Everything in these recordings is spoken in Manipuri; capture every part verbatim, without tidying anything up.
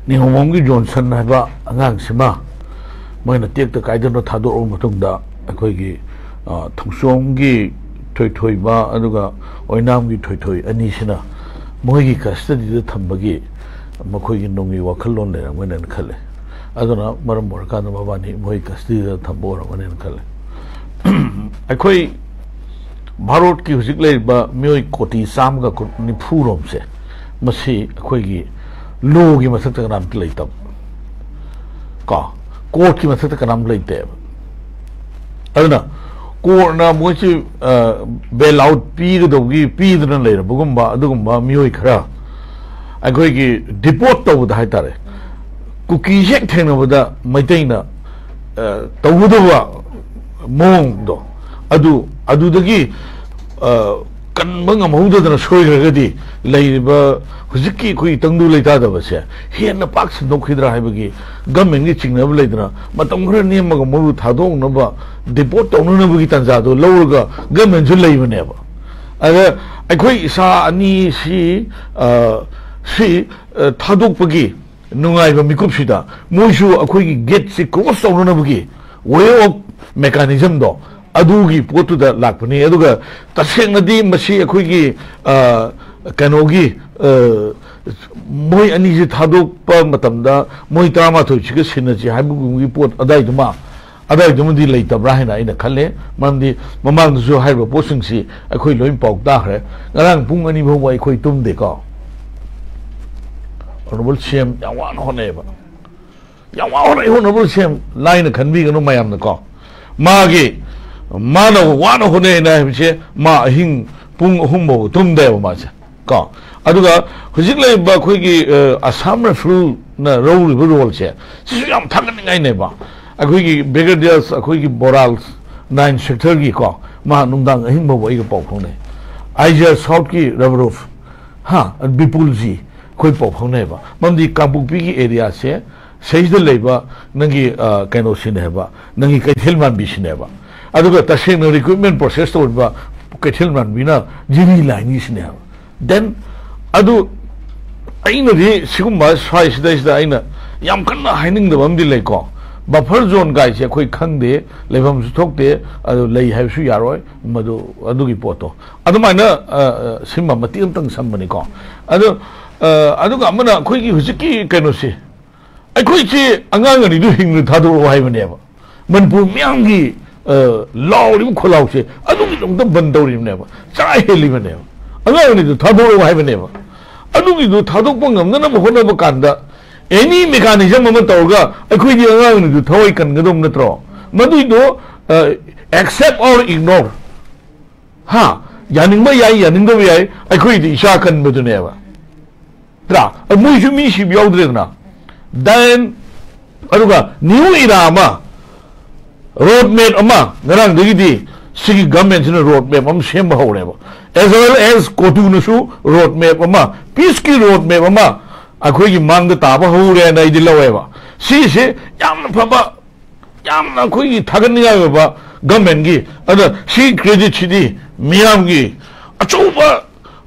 ꯅꯤꯉꯣꯝꯕꯝꯒꯤ ꯖꯣꯟꯁꯟ ꯍꯥꯏꯕ ꯑꯉꯥꯡꯁꯤꯃ ꯃꯣꯏꯅ ꯇꯦꯛꯇ ꯀꯥꯏꯗꯅ ꯊꯥꯗꯣꯛꯂꯕ ꯃꯇꯨꯡꯗ, ꯑꯩꯈꯣꯏꯒꯤ, ꯑ, ꯊꯣꯡꯁꯣꯝꯒꯤ ꯊꯣꯏꯊꯣꯏꯕ ꯑꯗꯨꯒ ꯑꯣꯏꯅꯥꯝꯒꯤ ꯊꯣꯏꯊꯣꯏ ꯑꯅꯤꯁꯤꯅ ꯃꯈꯣꯏꯒꯤ ꯀꯁꯇꯗꯤꯗ ꯊꯝꯕꯒꯤ ꯃꯈꯣꯏꯒꯤ ꯅꯨꯡꯒꯤ ꯋꯥꯈꯜꯂꯣꯟ ꯂꯩꯔꯝꯒꯅꯦꯅ ꯈꯜꯂꯦ꯫ ꯑꯗꯨꯅ ꯃꯔꯝ ꯑꯣꯏꯔꯀꯥꯟꯗ ꯃꯕꯥꯅꯤ ꯃꯈꯣꯏ ꯀꯁꯇꯗꯤꯗ ꯊꯝꯕ ꯑꯣꯏꯔꯝꯒꯅꯦꯅ ꯈꯜꯂꯦ꯫ ꯑꯩꯈꯣꯏ ꯚꯥꯔꯠꯀꯤ ꯍꯧꯖꯤꯛ ꯂꯩꯔꯤꯕ ꯃꯤꯑꯣꯏ ꯀꯣꯇꯤ ꯆꯥꯝꯃꯒ ꯅꯤꯐꯨ ꯔꯣꯝꯁꯦ, ꯃꯁꯤ ꯑꯩꯈꯣꯏꯒꯤ ꯂꯣꯒꯤ ꯃꯊꯛꯇ ꯀꯅꯥꯝꯇ ꯂꯩꯇꯕ, ꯀꯣ, ꯀꯣꯔꯠꯀꯤ ꯃꯊꯛꯇ ꯀꯅꯥꯝ ꯂꯩꯇꯦꯕ꯫ ꯑꯗꯨꯅ ꯀꯣꯔꯠꯅ ꯃꯣꯏꯁꯤ, ꯑ, ꯕꯦꯜ ꯑꯥꯎꯠ ꯄꯤꯒꯗꯧꯕꯒꯤ ꯄꯤꯗꯅ ꯂꯩꯔꯕꯒꯨꯝꯕ ꯑꯗꯨꯒꯨꯝꯕ ꯃꯤꯑꯣꯏ ꯈꯔ ꯑꯩꯈꯣꯏꯒꯤ ꯗꯤꯄꯣꯔꯠ ꯇꯧꯕꯗ ꯍꯥꯏꯇꯥꯔꯦ, ꯀꯨꯀꯤ ꯍꯦꯛ ꯊꯦꯡꯅꯕꯗ ꯃꯩꯇꯩꯅ, ꯑ, ꯇꯧꯒꯗꯕ ꯃꯑꯣꯡꯗꯣ, ꯑꯗꯨ, ꯑꯗꯨꯗꯒꯤ, ꯑ, ꯀꯟꯕ ꯉꯝꯍꯧꯗꯗꯅ ꯁꯣꯏꯈ꯭ꯔꯒꯗꯤ ꯂꯩꯔꯤꯕ ꯍꯧꯖꯤꯛꯀꯤ ꯑꯩꯈꯣꯏꯒꯤ ꯇꯪꯗꯨ ꯂꯩꯇꯥꯗꯕꯁꯦ ꯍꯦꯟꯅ ꯄꯥꯛ ꯁꯟꯗꯣꯛꯈꯤꯗ꯭ꯔꯥ ꯍꯥꯏꯕꯒꯤ ꯒꯃꯦꯟꯒꯤ ꯆꯤꯡꯅꯕ ꯂꯩꯗꯅ, ꯃꯇꯝ ꯈꯔ ꯅꯦꯝꯃꯒ ꯃꯣꯏꯕꯨ ꯊꯥꯗꯣꯛꯅꯕ, ꯗꯤꯄꯣꯔꯠ ꯇꯧꯅꯅꯕꯒꯤ ꯇꯥꯟꯖꯥꯗꯣ ꯂꯧꯔꯒ ꯒꯃꯦꯟꯁꯨ ꯂꯩꯕꯅꯦꯕ꯫ ꯑꯗ ꯑꯩꯈꯣꯏ ꯏꯁꯥ ꯑꯅꯤꯁꯤ, ꯑ, ꯁꯤ, ꯑ, ꯊꯥꯗꯣꯛꯄꯒꯤ ꯅꯨꯡꯉꯥꯏꯕ ꯃꯤꯀꯨꯞꯁꯤꯗ ꯃꯣꯏꯁꯨ ꯑꯩꯈꯣꯏꯒꯤ ꯒꯦꯠꯁꯤ ꯀ꯭ꯂꯣꯁ ꯇꯧꯅꯅꯕꯒꯤ way of mechanismꯗꯣ, ꯑꯗꯨꯒꯤ ꯄꯣꯠꯇꯨꯗ ꯂꯥꯛꯄꯅꯤ꯫ ꯑꯗꯨꯒ ꯇꯁꯦꯡꯅꯗꯤ ꯃꯁꯤ ꯑꯩꯈꯣꯏꯒꯤ, ꯑ, ꯀꯩꯅꯣꯒꯤ, ꯑ, ꯃꯣꯏ ꯑꯅꯤꯁꯤ ꯊꯥꯗꯣꯛꯄ ꯃꯇꯝꯗ ꯃꯣꯏ ꯇꯔꯥꯃꯥꯊꯣꯏꯁꯤꯒ ꯁꯤꯟꯅꯁꯤ ꯍꯥꯏꯕꯒꯨꯝꯕꯒꯤ ꯄꯣꯠ ꯑꯗꯥꯏꯗꯨꯃ, ꯑꯗꯥꯏꯗꯨꯃꯗꯤ ꯂꯩꯇꯕ꯭ꯔꯥ ꯍꯥꯏꯅ ꯑꯩꯅ ꯈꯜꯂꯦ꯫ ꯃꯔꯝꯗꯤ ꯃꯃꯥꯡꯗꯁꯨ ꯍꯥꯏꯔꯤꯕ ꯄꯣꯠꯁꯤꯡꯁꯤ ꯑꯩꯈꯣꯏ ꯂꯣꯏ ꯄꯥꯎ ꯇꯥꯈ꯭ꯔꯦ꯫ ꯉꯔꯥꯡ ꯄꯨꯡ ꯑꯅꯤ ꯐꯥꯎꯕ ꯑꯩꯈꯣꯏ ꯇꯨꯝꯗꯦꯀꯣ꯫ Honourable C M ꯌꯥꯝ ꯋꯥꯅ ꯍꯣꯠꯅꯩꯌꯦꯕ꯫ ꯌꯥꯝ ꯋꯥꯅ ꯍꯣꯠꯅꯩ Honourable C M, ꯂꯥꯏꯅ ꯈꯟꯕꯤꯒꯅꯨ ꯃꯌꯥꯝꯅꯀꯣ꯫ ꯃꯥꯒꯤ, ꯃꯥꯅ ꯋꯥꯅ ꯍꯣꯠꯅꯩꯅ ꯍꯥꯏꯕꯁꯦ, ꯃꯥ ꯑꯍꯤꯡ ꯄꯨꯡ ꯑꯍꯨꯝ ꯐꯥꯎꯕ ꯇꯨꯝꯗꯦꯕ ꯃꯥꯁꯦ꯫ ꯀꯣ꯫ ꯑꯗꯨꯒ ꯍꯧꯖꯤꯛ ꯂꯩꯔꯤꯕ ꯑꯩꯈꯣꯏꯒꯤ, ꯑ, Assam Riflesꯅ ꯂꯧꯔꯤꯕ roleꯁꯦ, ꯁꯤꯁꯨ ꯌꯥꯝ ꯊꯥꯒꯠꯅꯤꯡꯉꯥꯏꯅꯦꯕ꯫ ꯑꯩꯈꯣꯏꯒꯤ Brigadiers, ꯑꯩꯈꯣꯏꯒꯤ ꯕꯣꯔꯥꯜ nine sectorꯒꯤ ꯀꯣ, ꯃꯥ ꯅꯨꯡꯗꯥꯡ ꯑꯍꯤꯡ ꯐꯥꯎꯕ ꯑꯩꯒ ꯄꯥꯎ ꯐꯥꯎꯅꯩ꯫ Aizawl Southꯀꯤ Ravarov, ꯍꯥ, ꯕꯤꯄꯨꯜꯖꯤ, ꯑꯩꯈꯣꯏ ꯄꯥꯎ ꯐꯥꯎꯅꯩꯕ꯫ ꯃꯔꯝꯗꯤ ꯀꯥꯡꯄꯣꯛꯄꯤꯒꯤ areaꯁꯦ ꯁꯤꯗꯩꯁꯤꯗ ꯂꯩꯕ ꯅꯪꯒꯤ, ꯑ, ꯀꯩꯅꯣꯁꯤꯅꯦ ꯍꯥꯏꯕ, ꯅꯪꯒꯤ ꯀꯩꯊꯦꯜ ꯃꯥꯟꯕꯤꯁꯤꯅꯦꯕ꯫ ꯑꯗꯨꯒ ꯇꯁꯦꯡꯅ recruitment process ꯇꯧꯔꯤꯕ ꯀꯩꯊꯦꯜ ꯃꯥꯟꯕꯤꯅ ꯖꯤꯔꯤ lineꯒꯤꯁꯤꯅꯦ ꯍꯥꯏꯕ꯫ Then ꯑꯗꯨ ꯑꯩꯅꯗꯤ ꯁꯤꯒꯨꯝꯕ ꯁ꯭ꯋꯥꯏꯁꯤꯗꯩꯁꯤꯗ ꯑꯩꯅ ꯌꯥꯝ ꯀꯟꯅ ꯍꯥꯏꯅꯤꯡꯗꯕ ꯑꯃꯗꯤ ꯂꯩꯀꯣ꯫ ꯕꯐꯔ ꯖꯣꯟ ꯀꯥꯏꯁꯦ ꯑꯩꯈꯣꯏ ꯈꯪꯗꯦ, ꯂꯩꯐꯝꯁꯨ ꯊꯣꯛꯇꯦ, ꯑꯗꯨ ꯂꯩ ꯍꯥꯏꯕꯁꯨ ꯌꯥꯔꯣꯏ꯫ ꯃꯗꯨ, ꯑꯗꯨꯒꯤ ꯄꯣꯠꯇꯣ ꯑꯗꯨꯃꯥꯏꯅ, ꯑ, ꯑ, ꯁꯤꯃ ꯃꯇꯦꯛ ꯑꯃꯇꯪ ꯁꯝꯕꯅꯤꯀꯣ꯫ ꯑꯗꯣ, ꯑ, ꯑꯗꯨꯒ ꯑꯃꯅ ꯑꯩꯈꯣꯏꯒꯤ ꯍꯧꯖꯤꯛꯀꯤ ꯀꯩꯅꯣꯁꯦ, ꯑꯩꯈꯣꯏꯁꯦ ꯑꯉꯥꯡ ꯑꯅꯤꯗꯨ ꯍꯤꯡꯅ ꯊꯥꯗꯣꯔꯛꯑꯣ ꯍꯥꯏꯕꯅꯦꯕ꯫ ꯃꯅꯤꯄꯨꯔ ꯃꯤꯌꯥꯝꯒꯤ, ꯑ, ꯂꯥꯎꯔꯤꯕ ꯈꯣꯜꯂꯥꯎꯁꯦ ꯑꯗꯨꯒꯤꯗꯃꯛꯇ ꯕꯟ ꯇꯧꯔꯤꯕꯅꯦꯕ, ꯆꯔꯥ ꯍꯦꯜꯂꯤꯕꯅꯦꯕ꯫ ꯑꯉꯥꯡ ꯑꯅꯤꯗꯨ ꯊꯥꯗꯣꯔꯛꯑꯣ ꯍꯥꯏꯕꯅꯦꯕ꯫ ꯑꯗꯨꯒꯤꯗꯨ ꯊꯥꯗꯣꯛꯄ ꯉꯝꯅꯅꯕ ꯍꯣꯠꯅꯕ ꯀꯥꯟꯗ, ꯑꯦꯅꯤ ꯃꯦꯀꯥꯅꯤꯖꯝ ꯑꯃ ꯇꯧꯔꯒ ꯑꯩꯈꯣꯏꯗꯤ ꯑꯉꯥꯡ ꯑꯅꯤꯗꯨ ꯊꯋꯥꯏ ꯀꯟꯒꯗꯧꯕ ꯅꯠꯇ꯭ꯔꯣ? ꯃꯗꯨꯏꯗꯣ, ꯑ, accept or ignore꯫ ꯍꯥ? ꯌꯥꯅꯤꯡꯕ ꯌꯥꯏ, ꯌꯥꯅꯤꯡꯗꯕ ꯌꯥꯏ, ꯑꯩꯈꯣꯏꯗꯤ ꯏꯆꯥ ꯀꯟꯕꯗꯨꯅꯦꯕ꯫ ꯅꯠꯇ꯭ꯔꯥ? ꯃꯣꯏꯁꯨ ꯃꯤ ꯁꯤꯕ ꯌꯥꯎꯗ꯭ꯔꯦꯗꯅ꯫ Then, ꯑꯗꯨꯒ new era ꯑꯃ, road map ꯑꯃ, ꯉꯔꯥꯡꯗꯒꯤꯗꯤ ꯁꯤꯒꯤ government ꯁꯤꯅ road map ꯑꯃ ꯁꯦꯝꯕ ꯍꯧꯔꯦꯕ꯫ As well as ꯀꯣꯇꯨꯅꯁꯨ road map ꯑꯃ, peace ꯀꯤ road map ꯑꯃ ꯑꯩꯈꯣꯏꯒꯤ ꯃꯥꯡꯗ ꯇꯥꯕ ꯍꯧꯔꯦꯅ ꯑꯩꯗꯤ ꯂꯧꯋꯦꯕ꯫ ꯁꯤꯁꯦ ꯌꯥꯝꯅ ꯐꯕ, ꯌꯥꯝꯅ ꯑꯩꯈꯣꯏꯒꯤ ꯊꯥꯒꯠꯅꯤꯡꯉꯥꯏ ꯑꯣꯏꯕ government ꯀꯤ꯫ ꯑꯗ ꯁꯤ credit ꯁꯤꯗꯤ ꯃꯤꯌꯥꯝꯒꯤ ꯑꯆꯧꯕ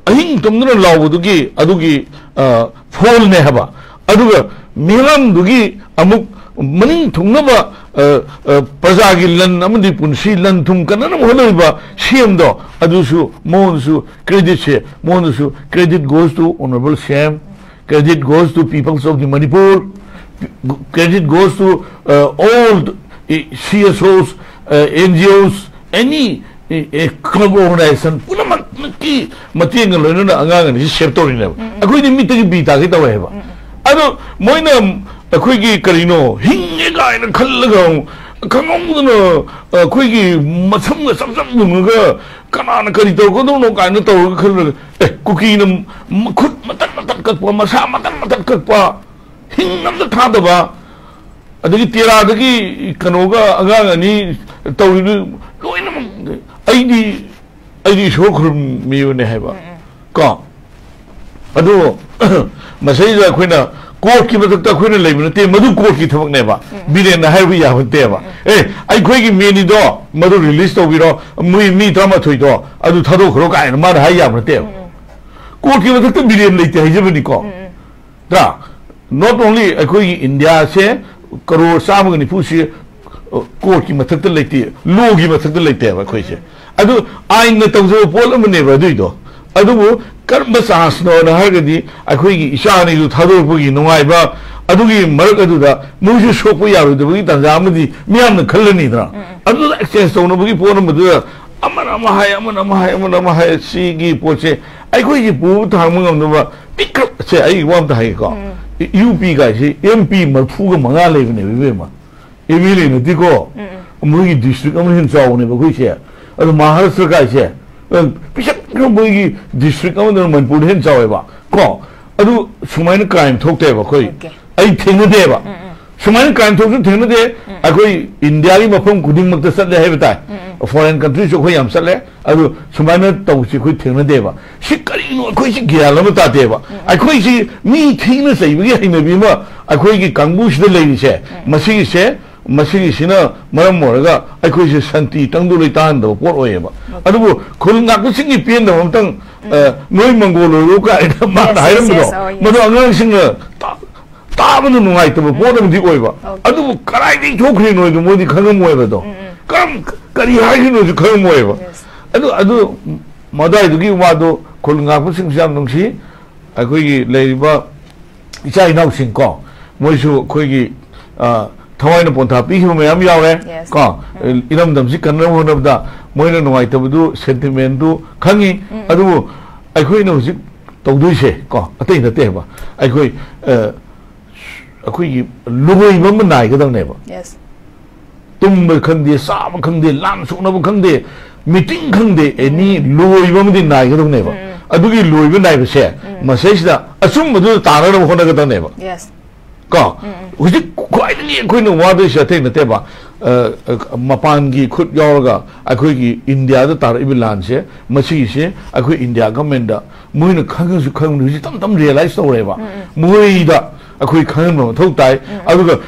ꯑꯍꯤꯡ ꯇꯨꯝꯗꯨꯅ ꯂꯥꯎꯕꯗꯨꯒꯤ ꯑꯗꯨꯒꯤ, ꯑ, ꯐꯣꯜꯅꯦ ꯍꯥꯏꯕ꯫ ꯑꯗꯨꯒ ꯃꯤꯌꯥꯝꯗꯨꯒꯤ ꯑꯃꯨꯛ ꯃꯅꯤꯡ ꯊꯨꯡꯅꯕ, ꯑ, ꯑ, ꯄ꯭ꯔꯖꯥꯒꯤ ꯂꯟ ꯑꯃꯗꯤ ꯄꯨꯟꯁꯤ, ꯂꯟ ꯊꯨꯝ ꯀꯟꯅꯅꯕ ꯍꯣꯠꯅꯔꯤꯕ ꯁꯤ ꯑꯦꯝꯗꯣ, ꯑꯗꯨꯁꯨ ꯃꯉꯣꯟꯗꯁꯨ credit ꯁꯦ, ꯃꯉꯣꯟꯗꯁꯨ credit goes to Honorable ꯁꯤ M, credit goes to peoples of the Manipur, credit goes to, uh, all the, uh, C S Os, uh, N G Os, any, uh, uh, club organization ꯄꯨꯝꯅꯃꯛꯀꯤ ꯃꯇꯦꯡꯒ ꯂꯣꯏꯅꯅ ꯑꯉꯥꯡ ꯑꯅꯤꯁꯤ save ꯇꯧꯔꯤꯅꯦꯕ꯫ ꯑꯩꯈꯣꯏꯗꯤ ꯃꯤꯠꯇꯒꯤ ꯄꯤ ꯇꯥꯒꯦ ꯇꯧꯋꯦ ꯍꯥꯏꯕ꯫ ꯑꯗꯣ ꯃꯣꯏꯅ ꯑꯩꯈꯣꯏꯒꯤ ꯀꯔꯤꯅꯣ ꯍꯤꯡꯉꯦ ꯀꯥꯏꯅ ꯈꯜꯂꯒ ꯑꯃꯨꯛ ꯈꯪꯍꯧꯗꯅ ꯑꯩꯈꯣꯏꯒꯤ ꯃꯁꯝꯒ ꯆꯞ ꯆꯞ ꯌꯨꯡꯉꯒ ꯀꯅꯥꯅ ꯀꯔꯤ ꯇꯧꯔꯛꯀꯗꯧꯅꯣ ꯀꯥꯏꯅ ꯇꯧꯔꯒ ꯈꯜꯂꯒ, ꯑꯦ, ꯀꯨꯀꯤꯅ ꯃꯈꯨꯠ ꯃꯇꯠ ꯃꯇꯠ ꯀꯛꯄ, ꯃꯁꯥ ꯃꯇꯠ ꯃꯇꯠ ꯀꯛꯄ, ꯍꯤꯡ ꯑꯝꯇ ꯊꯥꯗꯕ, ꯑꯗꯒꯤ ꯇꯦꯔꯥꯗꯒꯤ ꯀꯩꯅꯣꯒ ꯑꯉꯥꯡ ꯑꯅꯤ ꯇꯧꯔꯤꯗꯨ ꯂꯣꯏꯅꯃꯛ ꯑꯩꯗꯤ, ꯑꯩꯗꯤ ꯏꯁꯣꯔ ꯈꯨꯔꯨꯝꯃꯤꯕꯅꯦ ꯍꯥꯏꯕ꯫ ꯀꯣ? ꯑꯗꯨ ꯃꯁꯩꯗ ꯑꯩꯈꯣꯏꯅ court ꯀꯤ ꯃꯊꯛꯇ ꯑꯩꯈꯣꯏꯅ ꯂꯩꯕ ꯅꯠꯇꯦ, ꯃꯗꯨ court ꯀꯤ ꯊꯕꯛꯅꯦꯕ꯫ ꯕꯤꯔꯦꯟꯅ ꯍꯥꯏꯔꯨꯕ ꯌꯥꯕ ꯅꯠꯇꯦꯕ꯫ "ꯑꯦ, ꯑꯩꯈꯣꯏꯒꯤ ꯃꯤ ꯑꯅꯤꯗꯣ ꯃꯗꯨ release ꯇꯧꯕꯤꯔꯣ, ꯃꯣꯏ ꯃꯤ ꯇꯔꯥꯃꯥꯊꯣꯏꯗꯣ ꯑꯗꯨ ꯊꯥꯗꯣꯛꯈ꯭ꯔꯣ" ꯀꯥꯏꯅ ꯃꯥꯅ ꯍꯥꯏ ꯌꯥꯕ ꯅꯠꯇꯦꯕ꯫ Court ꯀꯤ ꯃꯊꯛꯇ ꯕꯤꯔꯦꯟ ꯂꯩꯇꯦ ꯍꯥꯏꯖꯕꯅꯤꯀꯣ꯫ ꯅꯠꯇ꯭ꯔꯥ? Not only ꯑꯩꯈꯣꯏꯒꯤ ꯏꯟꯗꯤꯌꯥꯁꯦ ꯀꯔꯣꯔ ꯆꯥꯝꯃꯒ ꯅꯤꯐꯨꯁꯤ ꯀꯣꯔꯠꯀꯤ ꯃꯊꯛꯇ ꯂꯩꯇꯦ, ꯂꯣꯒꯤ ꯃꯊꯛꯇ ꯂꯩꯇꯦꯕ ꯑꯩꯈꯣꯏꯁꯦ꯫ ꯑꯗꯨ ꯑꯥꯏꯟꯅ ꯇꯧꯖꯕ ꯄꯣꯠ ꯑꯃꯅꯦꯕ ꯑꯗꯨꯏꯗꯣ꯫ ꯑꯗꯨꯕꯨ ꯀꯔꯝꯕ ꯆꯥꯟꯁꯅꯣꯅ ꯍꯥꯏꯔꯒꯗꯤ, ꯑꯩꯈꯣꯏꯒꯤ ꯏꯆꯥ ꯑꯅꯤꯗꯨ ꯊꯥꯗꯣꯔꯛꯄꯒꯤ ꯅꯨꯡꯉꯥꯏꯕ, ꯑꯗꯨꯒꯤ ꯃꯔꯛ ꯑꯗꯨꯗ ꯃꯣꯏꯁꯨ ꯁꯣꯛꯄ ꯌꯥꯔꯣꯏꯗꯕꯒꯤ ꯇꯥꯟꯖꯥ ꯑꯃꯗꯤ ꯃꯤꯌꯥꯝꯅ ꯈꯜꯂꯅꯤꯗꯅ꯫ ꯑꯗꯨꯗ ꯑꯦꯛꯁꯆꯦꯟꯖ ꯇꯧꯅꯕꯒꯤ ꯄꯣꯠ ꯑꯃꯗꯨꯗ ꯑꯃꯅ ꯑꯃ ꯍꯥꯏ, ꯑꯃꯅ ꯑꯃ ꯍꯥꯏ, ꯑꯃꯅ ꯑꯃ ꯍꯥꯏ, ꯁꯤꯒꯤ ꯄꯣꯠꯁꯦ ꯑꯩꯈꯣꯏꯒꯤ ꯄꯨꯕ ꯊꯥꯡꯕ ꯉꯝꯅꯕ ꯄꯤꯛꯈ꯭ꯔꯁꯦ꯫ ꯑꯩ ꯋꯥ ꯑꯝꯇ ꯍꯥꯏꯒꯦꯀꯣ꯫ ꯌꯨ ꯄꯤ ꯀꯥꯏꯁꯤ ꯑꯦꯝ ꯄꯤ ꯃꯔꯐꯨꯒ ꯃꯉꯥ ꯂꯩꯕꯅꯦꯕ, ꯏꯕꯦꯝꯃ꯫ ꯑꯦꯝ ꯑꯦꯜ ꯑꯦ ꯅꯠꯇꯦꯀꯣ꯫ ꯃꯣꯏꯒꯤ ꯗꯤꯁꯇ꯭ꯔꯤꯛ ꯑꯃꯅ ꯍꯦꯟꯅ ꯆꯥꯎꯕꯅꯦꯕ ꯑꯩꯈꯣꯏꯁꯦ꯫ ꯑꯗꯣ ꯃꯍꯥꯔꯥꯁꯇ꯭ꯔ ꯀꯥꯏꯁꯦ, ꯑ, ꯄꯤꯁꯛ ꯄꯤꯛꯅ ꯃꯣꯏꯒꯤ ꯗꯤꯁꯇ꯭ꯔꯤꯛ ꯑꯃꯗꯨꯅ ꯃꯅꯤꯄꯨꯔꯗ ꯍꯦꯟꯅ ꯆꯥꯎꯋꯦꯕ ꯀꯣ꯫ ꯑꯗꯨ ꯁꯨꯃꯥꯏꯅ ꯀ꯭ꯔꯥꯏꯝ ꯊꯣꯛꯇꯦꯕ ꯑꯩꯈꯣꯏ꯫ ꯑꯣꯀꯦ꯫ ꯑꯩ ꯊꯦꯡꯅꯗꯦꯕ꯫ ꯁꯨꯃꯥꯏꯅ ꯀ꯭ꯔꯥꯏꯝ ꯊꯣꯛꯁꯨ ꯊꯦꯡꯅꯗꯦ꯫ ꯑꯩꯈꯣꯏ ꯏꯟꯗꯤꯌꯥꯒꯤ ꯃꯐꯝ ꯈꯨꯗꯤꯡꯃꯛꯇ ꯆꯠꯂꯦ ꯍꯥꯏꯕ ꯇꯥꯏ꯫ ꯐꯣꯔꯦꯟ ꯀꯟꯇ꯭ꯔꯤꯁꯨ ꯑꯩꯈꯣꯏ ꯌꯥꯝ ꯆꯠꯂꯦ꯫ ꯑꯗꯨ ꯁꯨꯃꯥꯏꯅ ꯇꯧꯕꯁꯤ ꯑꯩꯈꯣꯏ ꯊꯦꯡꯅꯗꯦꯕ꯫ ꯁꯤ ꯀꯔꯤꯅꯣ? ꯑꯩꯈꯣꯏꯁꯤ ꯒ꯭ꯌꯥꯟ ꯑꯃ ꯇꯥꯗꯦꯕ꯫ ꯑꯩꯈꯣꯏꯁꯤ ꯃꯤ ꯊꯤꯅ ꯆꯩꯕꯒꯤ ꯍꯩꯅꯕꯤ ꯑꯃ ꯑꯩꯈꯣꯏꯒꯤ ꯀꯥꯡꯕꯨꯁꯤꯗ ꯂꯩꯔꯤꯁꯦ, ꯃꯁꯤꯒꯤꯁꯦ, ꯃꯁꯤꯒꯤꯁꯤꯅ ꯃꯔꯝ ꯑꯣꯏꯔꯒ ꯑꯩꯈꯣꯏꯁꯦ ꯁꯥꯟꯇꯤ ꯇꯪꯗꯨ ꯂꯩꯇꯥꯍꯟꯗꯕ ꯄꯣꯠ ꯑꯣꯏꯌꯦꯕ꯫ ꯑꯗꯨꯕꯨ ꯈꯨꯜ ꯉꯥꯛꯄꯁꯤꯡꯒꯤ ꯄꯦꯟꯗꯕ ꯑꯃꯇꯪ, ꯑ, "ꯅꯣꯏ ꯃꯪꯒꯣꯜ ꯑꯣꯏꯔꯣ" ꯀꯥꯏꯅ ꯃꯥꯅ Yes, yes, ꯍꯥꯏꯔꯝꯕꯗꯣ, yes, oh, yes. ꯃꯗꯨ ꯑꯉꯥꯡꯁꯤꯡꯅ ꯇꯥ-, ꯇꯥꯕꯗ ꯅꯨꯡꯉꯥꯏꯇꯕ ꯄꯣꯠ ꯑꯃꯗꯤ ꯑꯣꯏꯕ꯫ ꯑꯣꯀꯦ꯫ ꯑꯗꯨꯕꯨ ꯀꯗꯥꯏꯗꯒꯤ ꯊꯣꯛꯈ꯭ꯔꯤꯅꯣꯗꯣ ꯃꯣꯏꯗꯤ ꯈꯪꯉꯝꯃꯣꯏꯕꯗꯣ꯫ ꯀꯔꯝ, ꯀꯔꯤ ꯍꯥꯏꯈ꯭ꯔꯤꯅꯣꯁꯨ ꯈꯪꯉꯝꯃꯣꯏꯕ꯫ Yes. ꯑꯗꯨ, ꯑꯗꯨ ꯃꯗꯥꯏꯗꯨꯒꯤ ꯋꯥꯗꯣ ꯈꯨꯜ ꯉꯥꯛꯄꯁꯤꯡꯁꯨ ꯌꯥꯝ ꯅꯨꯡꯁꯤ꯫ ꯑꯩꯈꯣꯏꯒꯤ ꯂꯩꯔꯤꯕ ꯏꯆꯥ ꯏꯅꯥꯎꯁꯤꯡ ꯀꯣ, ꯃꯣꯏꯁꯨ ꯑꯩꯈꯣꯏꯒꯤ, ꯑ, ꯊꯋꯥꯏꯅ ꯄꯣꯟꯊꯥ ꯄꯤꯈꯤꯕ ꯃꯌꯥꯝ ꯌꯥꯎꯔꯦ꯫ Yes. ꯀꯣ, ꯏꯔꯝꯗꯝꯁꯤ ꯀꯟꯅꯕ ꯍꯣꯠꯅꯕꯗ ꯃꯣꯏꯅ ꯅꯨꯡꯉꯥꯏꯇꯕꯗꯨ, ꯁꯦꯟꯇꯤꯃꯦꯟꯗꯨ ꯈꯪꯉꯤ꯫ ꯑꯗꯨꯕꯨ ꯑꯩꯈꯣꯏꯅ ꯍꯧꯖꯤꯛ ꯇꯧꯗꯣꯏꯁꯦ ꯀꯣ, ꯑꯇꯩ ꯅꯠꯇꯦꯕ, ꯑꯩꯈꯣꯏ, ꯑ, ꯑꯩꯈꯣꯏꯒꯤ ꯂꯣꯏꯕ ꯑꯃ ꯅꯥꯏꯒꯗꯕꯅꯦꯕ꯫ Yes. ꯇꯨꯝꯕ ꯈꯪꯗꯦ, ꯆꯥꯕ ꯈꯪꯗꯦ, ꯂꯥꯡ ꯁꯣꯛꯅꯕ ꯈꯪꯗꯦ, ꯃꯤꯇꯤꯡ ꯈꯪꯗꯦ, ꯑꯦꯅꯤ ꯂꯣꯏꯕ ꯑꯃꯗꯤ ꯅꯥꯏꯒꯗꯧꯅꯦꯕ꯫ ꯑꯗꯨꯒꯤ ꯂꯣꯏꯕ ꯅꯥꯏꯕꯁꯦ ꯃꯁꯩꯁꯤꯗ ꯑꯆꯨꯝꯕꯗꯨꯗ ꯇꯥꯅꯅꯕ ꯍꯣꯠꯅꯒꯗꯕꯅꯦꯕ꯫ Yes. ꯀꯣ? ꯍꯧꯖꯤꯛ ꯈ꯭ꯋꯥꯏꯗꯒꯤ ꯑꯩꯈꯣꯏꯅ ꯋꯥꯗꯣꯏꯁꯦ ꯑꯇꯩ ꯅꯠꯇꯦꯕ꯫ ꯑ, ꯑ, ꯃꯄꯥꯟꯒꯤ ꯈꯨꯠ ꯌꯥꯎꯔꯒ ꯑꯩꯈꯣꯏꯒꯤ ꯏꯟꯗꯤꯌꯥꯗ ꯇꯥꯔꯛꯏꯕ ꯂꯥꯟꯁꯦ, ꯃꯁꯤꯒꯤꯁꯦ ꯑꯩꯈꯣꯏ ꯏꯟꯗꯤꯌꯥ ꯒꯚꯔꯟꯃꯦꯟꯗ ꯃꯣꯏꯅ ꯈꯪꯉꯁꯨ ꯈꯪꯗ꯭ꯔꯁꯨ ꯍꯧꯖꯤꯛ ꯇꯞ ꯇꯞ ꯔꯤꯌꯦꯂꯥꯏꯁ ꯇꯧꯔꯦꯕ꯫ ꯃꯣꯏꯗ ꯑꯩꯈꯣꯏ ꯈꯪꯍꯟꯕ ꯃꯊꯧ ꯇꯥꯏ꯫ ꯑꯗꯨꯒ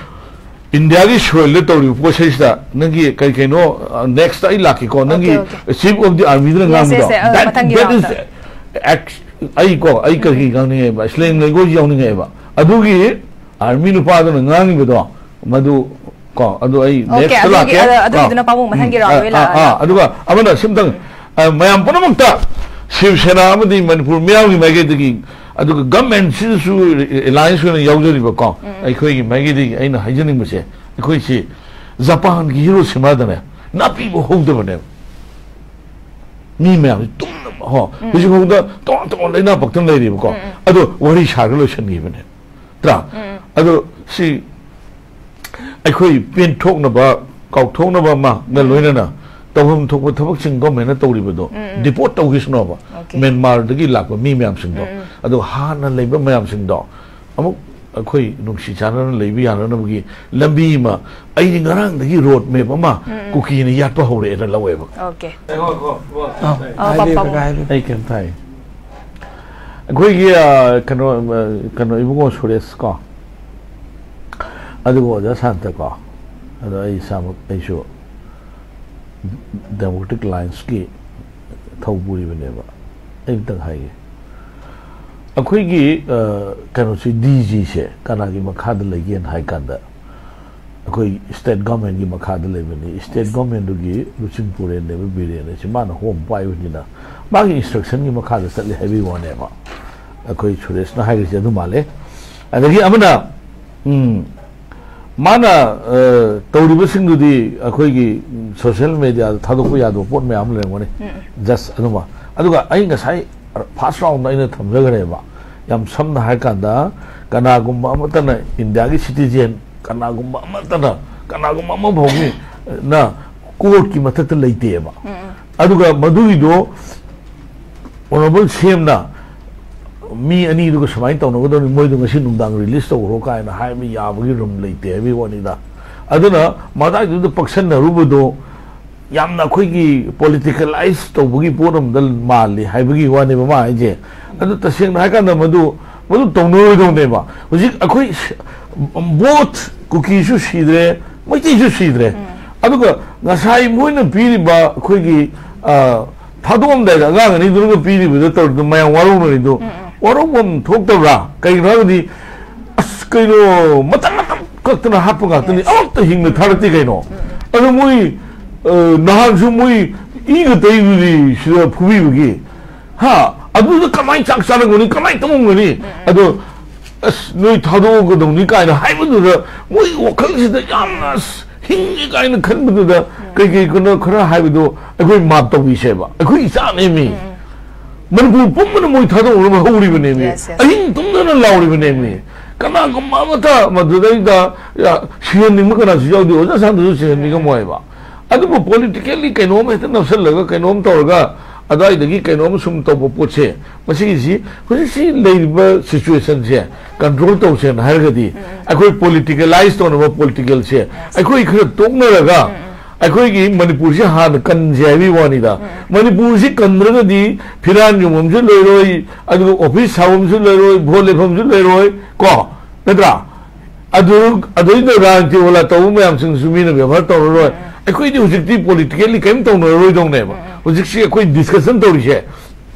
ꯏꯟꯗꯤꯌꯥꯒꯤ ꯁꯣꯏꯜꯗ ꯇꯧꯔꯤꯕ ꯄꯣꯠꯁꯤꯗꯩꯁꯤꯗ ꯅꯪꯒꯤ ꯀꯔꯤ ꯀꯩꯅꯣ, ꯑ, ꯅꯦꯛꯁꯇ ꯑꯩ ꯂꯥꯛꯀꯦꯀꯣ, ꯅꯪꯒꯤ okay, okay. Chief of the ꯑꯥꯔꯃꯤꯗꯨꯅ ꯌꯦꯁ, ꯉꯥꯡꯕꯗꯣ꯫ ꯌꯦꯁ, ꯌꯦꯁ, ꯑ, That, ꯃꯊꯪꯒꯤ that is ꯔꯥꯎꯟꯗ꯫ Act-, ꯑꯩ ꯀꯣ, ꯑꯩ ꯀꯔꯤ ꯉꯥꯡꯅꯤꯡꯉꯦꯕ, ꯁ꯭ꯂꯦꯡ ꯂꯦꯡꯒ꯭ꯋꯦꯖ ꯌꯥꯎꯅꯤꯡꯉꯦꯕ꯫ ꯑꯗꯨꯒꯤ ꯑꯥꯔꯃꯤ ꯅꯨꯄꯥꯗꯨꯅ ꯉꯥꯡꯉꯤꯕꯗꯣ, ꯃꯗꯨ ꯀꯣ, ꯑꯗꯨ ꯑꯩ ꯑꯣꯀꯦ, ꯅꯦꯛꯁꯇ ꯑꯗꯨꯒꯤ, ꯂꯥꯛꯀꯦ꯫ ꯑꯗꯨ, ꯑꯗꯨꯒꯤꯗꯨꯅ ꯀꯣ꯫ ꯄꯥꯕꯨꯡ ꯃꯊꯪꯒꯤ ꯎꯝ, ꯔꯥꯎꯟꯗ ꯑꯣꯏꯅ ꯑꯥ, ꯑꯥ, ꯂꯥꯛꯑꯒꯦ꯫ ꯑꯥ, ꯑꯗꯨꯒ ꯑꯃꯅ ꯁꯤꯝꯇꯪ, ꯑ, ꯃꯌꯥꯝ ꯄꯨꯝꯅꯃꯛꯇ ꯁꯤꯕ ꯁꯦꯅꯥ ꯑꯃꯗꯤ ꯃꯅꯤꯄꯨꯔ ꯃꯤꯌꯥꯝꯒꯤ ꯃꯥꯏꯀꯩꯗꯒꯤ, ꯑꯗꯨꯒ ꯒꯚꯔꯟꯃꯦꯟꯠꯁꯤꯗꯁꯨ ꯑꯦꯂꯥꯏꯟꯁ ꯑꯣꯏꯅ ꯌꯥꯎꯖꯔꯤꯕ ꯀꯣ, ꯑꯩꯈꯣꯏꯒꯤ ꯃꯥꯏꯀꯩꯗꯒꯤ ꯑꯩꯅ ꯍꯥꯏꯖꯅꯤꯡꯕꯁꯦ, ꯑꯩꯈꯣꯏꯁꯤ ꯖꯄꯥꯟꯒꯤ ꯍꯤꯔꯣꯁꯤꯃꯥꯗꯅꯦ ꯅꯥꯄꯤꯕꯨ ꯍꯧꯗꯕꯅꯦꯕ꯫ ꯃꯤ ꯃꯌꯥꯝꯁꯤ ꯇꯨꯝꯅꯕ, ꯍꯣ, ꯍꯧꯖꯤꯛ ꯐꯥꯎꯗ ꯇꯣꯉꯥꯟ ꯇꯣꯉꯥꯟ ꯂꯩꯅꯥ ꯄꯛꯇꯅ ꯂꯩꯔꯤꯕꯀꯣ꯫ ꯑꯗꯣ ꯋꯥꯔꯤ ꯁꯥꯔꯒ ꯂꯣꯏꯁꯤꯟꯈꯤꯕꯅꯦ꯫ ꯅꯠꯇ꯭ꯔꯥ? ꯑꯗꯣ ꯁꯤ ꯑꯩꯈꯣꯏ ꯄꯦꯟꯊꯣꯛꯅꯕ, ꯀꯥꯎꯊꯣꯛꯅꯕ ꯑꯃꯒ ꯂꯣꯏꯅꯅ ꯇꯧꯐꯝ ꯊꯣꯛꯄ ꯊꯕꯛꯁꯤꯡ ꯒꯣꯔꯃꯦꯟꯅ ꯇꯧꯔꯤꯕꯗꯣ ꯗꯤꯄꯣꯔꯠ ꯇꯧꯈꯤꯁꯅꯣꯕ꯫ ꯑꯣꯀꯦ꯫ ꯃ꯭ꯌꯥꯟꯃꯥꯔꯗꯒꯤ ꯂꯥꯛꯄ ꯃꯤ ꯃꯌꯥꯝꯁꯤꯡꯗꯣ꯫ ꯑꯗꯣ ꯍꯥꯟꯅ ꯂꯩꯕ ꯃꯌꯥꯝꯁꯤꯡꯗꯣ ꯑꯃꯨꯛ ꯑꯩꯈꯣꯏ ꯅꯨꯡꯁꯤ ꯆꯥꯟꯅꯅ ꯂꯩꯕ ꯌꯥꯅꯅꯕꯒꯤ ꯂꯝꯕꯤ ꯑꯃ ꯑꯩꯗꯤ ꯉꯔꯥꯡꯗꯒꯤ ꯔꯣꯗ ꯃꯦꯞ ꯑꯃ ꯀꯨꯀꯤꯅ ꯌꯥꯠꯄ ꯍꯧꯔꯛꯑꯦꯅ ꯂꯧꯋꯦꯕ꯫ ꯑꯣꯀꯦ꯫ ꯑꯥ, ꯑꯥ, ꯍꯥꯏꯕꯤꯌꯨ, ꯄꯥꯕꯨꯡ꯫ ꯀꯀꯥ, ꯍꯥꯏꯕꯤꯌꯨ꯫ ꯑꯩ ꯀꯩꯝꯇ ꯍꯥꯏ-, ꯑꯩꯈꯣꯏꯒꯤ, ꯑ, ꯀꯩꯅꯣ, ꯑ, ꯀꯩꯅꯣ, ꯏꯕꯨꯡꯉꯣ ꯁꯨꯔꯦꯁ ꯀꯣ, ꯑꯗꯨꯒ ꯑꯣꯖꯥ ꯁꯥꯟꯇ ꯀꯣ, ꯑꯗꯣ ꯑꯩ ꯏꯁꯥꯃꯛ, ꯑꯩꯁꯨ ꯗꯦꯃꯣꯀ꯭ꯔꯦꯇꯤꯛ ꯑꯦꯂꯥꯏꯟꯁꯀꯤ ꯊꯧ ꯄꯨꯔꯤꯕꯅꯦꯕ꯫ ꯑꯩ ꯑꯝꯇꯪ ꯍꯥꯏꯒꯦ꯫ ꯑꯩꯈꯣꯏꯒꯤ, ꯑ, ꯀꯩꯅꯣꯁꯤ, ꯗꯤ ꯖꯤꯁꯦ ꯀꯅꯥꯒꯤ ꯃꯈꯥꯗ ꯂꯩꯒꯦꯅ ꯍꯥꯏ ꯀꯥꯟꯗ, ꯑꯩꯈꯣꯏ ꯁ꯭ꯇꯦꯠ ꯒꯣꯔꯃꯦꯟꯒꯤ ꯃꯈꯥꯗ ꯂꯩꯕꯅꯤ꯫ ꯁ꯭ꯇꯦꯠ ꯒꯣꯔꯃꯦꯟꯗꯨꯒꯤ ꯂꯨꯆꯤꯡꯄꯨꯔꯦꯟꯅꯦꯕ, ꯕꯤꯔꯦꯟ ꯑꯁꯤ ꯃꯥꯅ ꯍꯣꯝ ꯄꯥꯏꯕꯅꯤꯅ ꯃꯥꯒꯤ ꯏꯟꯁꯇ꯭ꯔꯛꯁꯟꯒꯤ ꯃꯈꯥꯗ ꯆꯠꯂꯤ ꯍꯥꯏꯕꯒꯤ ꯋꯥꯅꯦꯕ꯫ ꯑꯩꯈꯣꯏ ꯁꯨꯔꯦꯁꯅ ꯍꯥꯏꯔꯤꯁꯦ ꯑꯗꯨ ꯃꯥꯜꯂꯦ꯫ ꯑꯗꯒꯤ ꯑꯃꯅ, ꯎꯝ, ꯃꯥꯅ, ꯑ, ꯇꯧꯔꯤꯕꯁꯤꯡꯗꯨꯗꯤ ꯑꯩꯈꯣꯏꯒꯤ ꯁꯣꯁꯤꯌꯦꯜ ꯃꯦꯗꯤꯌꯥꯗ ꯊꯥꯗꯣꯛꯄ ꯌꯥꯗꯕ ꯄꯣꯠ ꯃꯌꯥꯝ ꯑꯃ ꯂꯩꯔꯝꯒꯅꯤ꯫ ꯖꯁ ꯑꯗꯨꯃ꯫ ꯑꯗꯨꯒ ꯑꯩ ꯉꯁꯥꯏ ꯐꯥꯔꯁ ꯔꯥꯎꯟꯗ ꯑꯩꯅ ꯊꯝꯖꯈ꯭ꯔꯦꯕ꯫ ꯌꯥꯝ ꯁꯝꯅ ꯍꯥꯏꯔꯀꯥꯟꯗ, ꯀꯅꯥꯒꯨꯝꯕ ꯑꯃꯠꯇꯅ ꯏꯟꯗꯤꯌꯥꯒꯤ ꯁꯤꯇꯤꯖꯦꯟ, ꯀꯅꯥꯒꯨꯝꯕ ꯑꯃꯠꯇꯅ, ꯀꯅꯥꯒꯨꯝꯕ ꯑꯃꯐꯥꯎꯒꯤ, ꯅ ꯀꯣꯔꯠꯀꯤ ꯃꯊꯛꯇ ꯂꯩꯇꯦꯕ꯫ ꯑꯗꯨꯒ ꯃꯗꯨꯒꯤꯗꯣ ꯑꯣꯅꯔꯦꯕꯜ ꯁꯦꯝꯅ ꯃꯤ ꯑꯅꯤꯗꯨꯒ ꯁꯨꯃꯥꯏꯅ ꯇꯧꯅꯒꯗꯧꯅꯤ, ꯃꯣꯏꯗꯣ ꯉꯁꯤ ꯅꯨꯡꯗꯥꯡ ꯔꯤꯂꯤꯁ ꯇꯧꯈ꯭ꯔꯣ ꯀꯥꯏꯅ ꯍꯥꯏꯕ ꯌꯥꯕꯒꯤ ꯔꯨꯝ ꯂꯩꯇꯦ ꯍꯥꯏꯕꯒꯤ ꯋꯥꯅꯤꯗ꯫ ꯑꯗꯨꯅ ꯃꯗꯥꯏꯗꯨꯗ ꯄꯛꯁꯟꯅꯔꯨꯕꯗꯣ ꯌꯥꯝꯅ ꯑꯩꯈꯣꯏꯒꯤ ꯄꯣꯂꯤꯇꯤꯀꯦꯂꯥꯏꯁ ꯇꯧꯕꯒꯤ ꯄꯣꯠ ꯑꯃꯗ ꯃꯥꯜꯂꯤ ꯍꯥꯏꯕꯒꯤ ꯋꯥꯅꯦꯕ ꯃꯥ ꯍꯥꯏꯁꯦ꯫ ꯑꯗꯨ ꯇꯁꯦꯡꯅ ꯍꯥꯏꯔꯀꯥꯟꯗ ꯃꯗꯨ, ꯃꯗꯨ ꯇꯧꯅꯔꯣꯏꯗꯧꯅꯦꯕ꯫ ꯍꯧꯖꯤꯛ ꯑꯩꯈꯣꯏ ꯁ-, ꯕꯣꯠ ꯀꯨꯀꯤꯁꯨ ꯁꯤꯗ꯭ꯔꯦ, ꯃꯩꯇꯩꯁꯨ ꯁꯤꯗ꯭ꯔꯦ꯫ ꯑꯗꯨꯒ ꯉꯁꯥꯏ ꯃꯣꯏꯅ ꯄꯤꯔꯤꯕ ꯑꯩꯈꯣꯏꯒꯤ, ꯑ, ꯊꯥꯗꯣꯛꯑꯝꯗꯥꯏꯗ ꯑꯉꯥꯡ ꯑꯅꯤꯗꯨꯅꯒ ꯄꯤꯔꯤꯕꯗꯣ ꯇꯧꯔꯤꯗꯣ, ꯃꯌꯥꯝ ꯋꯥꯔꯧꯅꯔꯤꯗꯣ, ꯎꯝ, ꯎꯝ꯫ ꯋꯥꯔꯧꯐꯝ ꯊꯣꯛꯇꯕ꯭ꯔꯥ? ꯀꯩꯒꯤꯅꯣ ꯍꯥꯏꯔꯒꯗꯤ, ꯑꯁ, ꯀꯩꯅꯣ, ꯃꯇꯝ ꯃꯇꯝ ꯀꯛꯇꯅ ꯍꯥꯞꯄ ꯉꯥꯛꯇꯅꯤ, Yes. ꯑꯃꯠꯇ ꯍꯤꯡꯅ ꯊꯥꯔꯛꯇꯦ ꯀꯩꯅꯣ꯫ ꯎꯝ, ꯎꯝ꯫ ꯑꯗꯣ ꯃꯣꯏ, ꯑ, ꯅꯍꯥꯟꯁꯨ ꯃꯣꯏ ꯏꯒ ꯇꯩꯕꯗꯨꯗꯤ ꯁꯤꯗ ꯐꯨꯕꯤꯕꯒꯤ, ꯍꯥ? ꯑꯗꯨꯗ ꯀꯃꯥꯏꯅ ꯆꯥꯛ ꯆꯥꯔꯝꯒꯅꯤ, ꯀꯃꯥꯏꯅ ꯇꯧꯔꯝꯒꯅꯤ? ꯎꯝ, ꯎꯝ꯫ ꯑꯗꯣ, "ꯑꯁ, ꯅꯣꯏ ꯊꯥꯗꯣꯛꯑꯒꯗꯧꯅꯤ" ꯀꯥꯏꯅ ꯍꯥꯏꯕꯗꯨꯗ, ꯃꯣꯏ ꯋꯥꯈꯜꯁꯤꯗ ꯌꯥꯝꯅ, "ꯑꯁ, ꯍꯤꯡꯉꯦ" ꯀꯥꯏꯅ ꯈꯟꯕꯗꯨꯗ, ꯎꯝ꯫ ꯀꯩ ꯀꯩ ꯈꯔ, ꯈꯔ ꯍꯥꯏꯕꯗꯣ ꯑꯩꯈꯣꯏ ꯃꯥꯞ ꯇꯧꯕꯤꯁꯦꯕ꯫ ꯑꯩꯈꯣꯏ ꯏꯆꯥꯅꯦꯃꯤ꯫ ꯎꯝ, ꯎꯝ꯫ ꯃꯅꯤꯄꯨꯔ ꯄꯨꯝꯕꯅ ꯃꯣꯏ ꯊꯥꯗꯣꯛꯅꯕ ꯍꯧꯔꯤꯕꯅꯦꯃꯤ꯫ Yes, yes. ꯑꯍꯤꯡ ꯇꯨꯝꯗꯅ ꯂꯥꯎꯔꯤꯕꯅꯦꯃꯤ꯫ ꯀꯅꯥꯒꯨꯝꯕ ꯑꯃꯠꯇ ꯃꯗꯨꯗꯩꯗ, ꯌꯥ, ꯁꯤꯍꯟꯅꯤꯡꯕ ꯀꯅꯥꯁꯨ ꯌꯥꯎꯗꯦ꯫ ꯑꯣꯖꯥ ꯁꯥꯟꯇꯁꯨ ꯁꯤꯍꯟꯅꯤꯡꯉꯝꯃꯣꯏꯕ꯫ ꯑꯗꯨꯕꯨ politically ꯀꯩꯅꯣꯝ ꯍꯦꯛꯇ ꯅꯞꯁꯜꯂꯒ, ꯀꯩꯅꯣꯝ ꯇꯧꯔꯒ, ꯑꯗꯨꯋꯥꯏꯗꯒꯤ ꯀꯩꯅꯣꯝ ꯁꯨꯝ ꯇꯧꯕ ꯄꯣꯠꯁꯦ, ꯃꯁꯤꯒꯤꯁꯤ ꯍꯧꯖꯤꯛꯁꯤ ꯂꯩꯔꯤꯕ situationꯁꯦ control ꯇꯧꯁꯦꯅ ꯍꯥꯏꯔꯒꯗꯤ, ꯎꯝ, ꯎꯝ꯫ ꯑꯩꯈꯣꯏ politicalize ꯇꯧꯅꯕ politicalꯁꯦ, Yes. ꯑꯩꯈꯣꯏ ꯈꯔ ꯇꯣꯛꯅꯔꯒ, ꯎꯝ, ꯎꯝ꯫ ꯑꯩꯈꯣꯏꯒꯤ ꯃꯅꯤꯄꯨꯔꯁꯤ ꯍꯥꯟꯅ ꯀꯟꯁꯦ ꯍꯥꯏꯕꯒꯤ ꯋꯥꯅꯤꯗ꯫ ꯎꯝ꯫ ꯃꯅꯤꯄꯨꯔꯁꯤ ꯀꯟꯗ꯭ꯔꯒꯗꯤ ꯐꯤꯔꯥꯟ ꯌꯣꯟꯐꯝꯁꯨ ꯂꯩꯔꯣꯏ, ꯑꯗꯨꯒ office ꯁꯥꯐꯝꯁꯨ ꯂꯩꯔꯣꯏ, ꯚꯣꯠ ꯂꯦꯞꯐꯝꯁꯨ ꯂꯩꯔꯣꯏ, ꯀꯣ? ꯅꯠꯇ꯭ꯔꯥ? ꯑꯗꯨ, ꯑꯗꯨꯏꯗ ꯔꯥꯖꯅꯤꯇꯤ ꯋꯥꯂꯥ ꯇꯧꯕ ꯃꯌꯥꯝꯁꯤꯡꯁꯨ ꯃꯤꯅ ꯕꯦꯕꯥꯔ ꯇꯧꯔꯔꯣꯏ꯫ ꯎꯝ꯫ ꯑꯩꯈꯣꯏꯗꯤ ꯍꯧꯖꯤꯛꯇꯤ politically ꯀꯔꯤꯝ ꯇꯧꯅꯔꯔꯣꯏꯗꯧꯅꯦꯕ꯫ ꯎꯝ, ꯎꯝ꯫ ꯍꯧꯖꯤꯛꯁꯤ ꯑꯩꯈꯣꯏ discussion ꯇꯧꯔꯤꯁꯦ,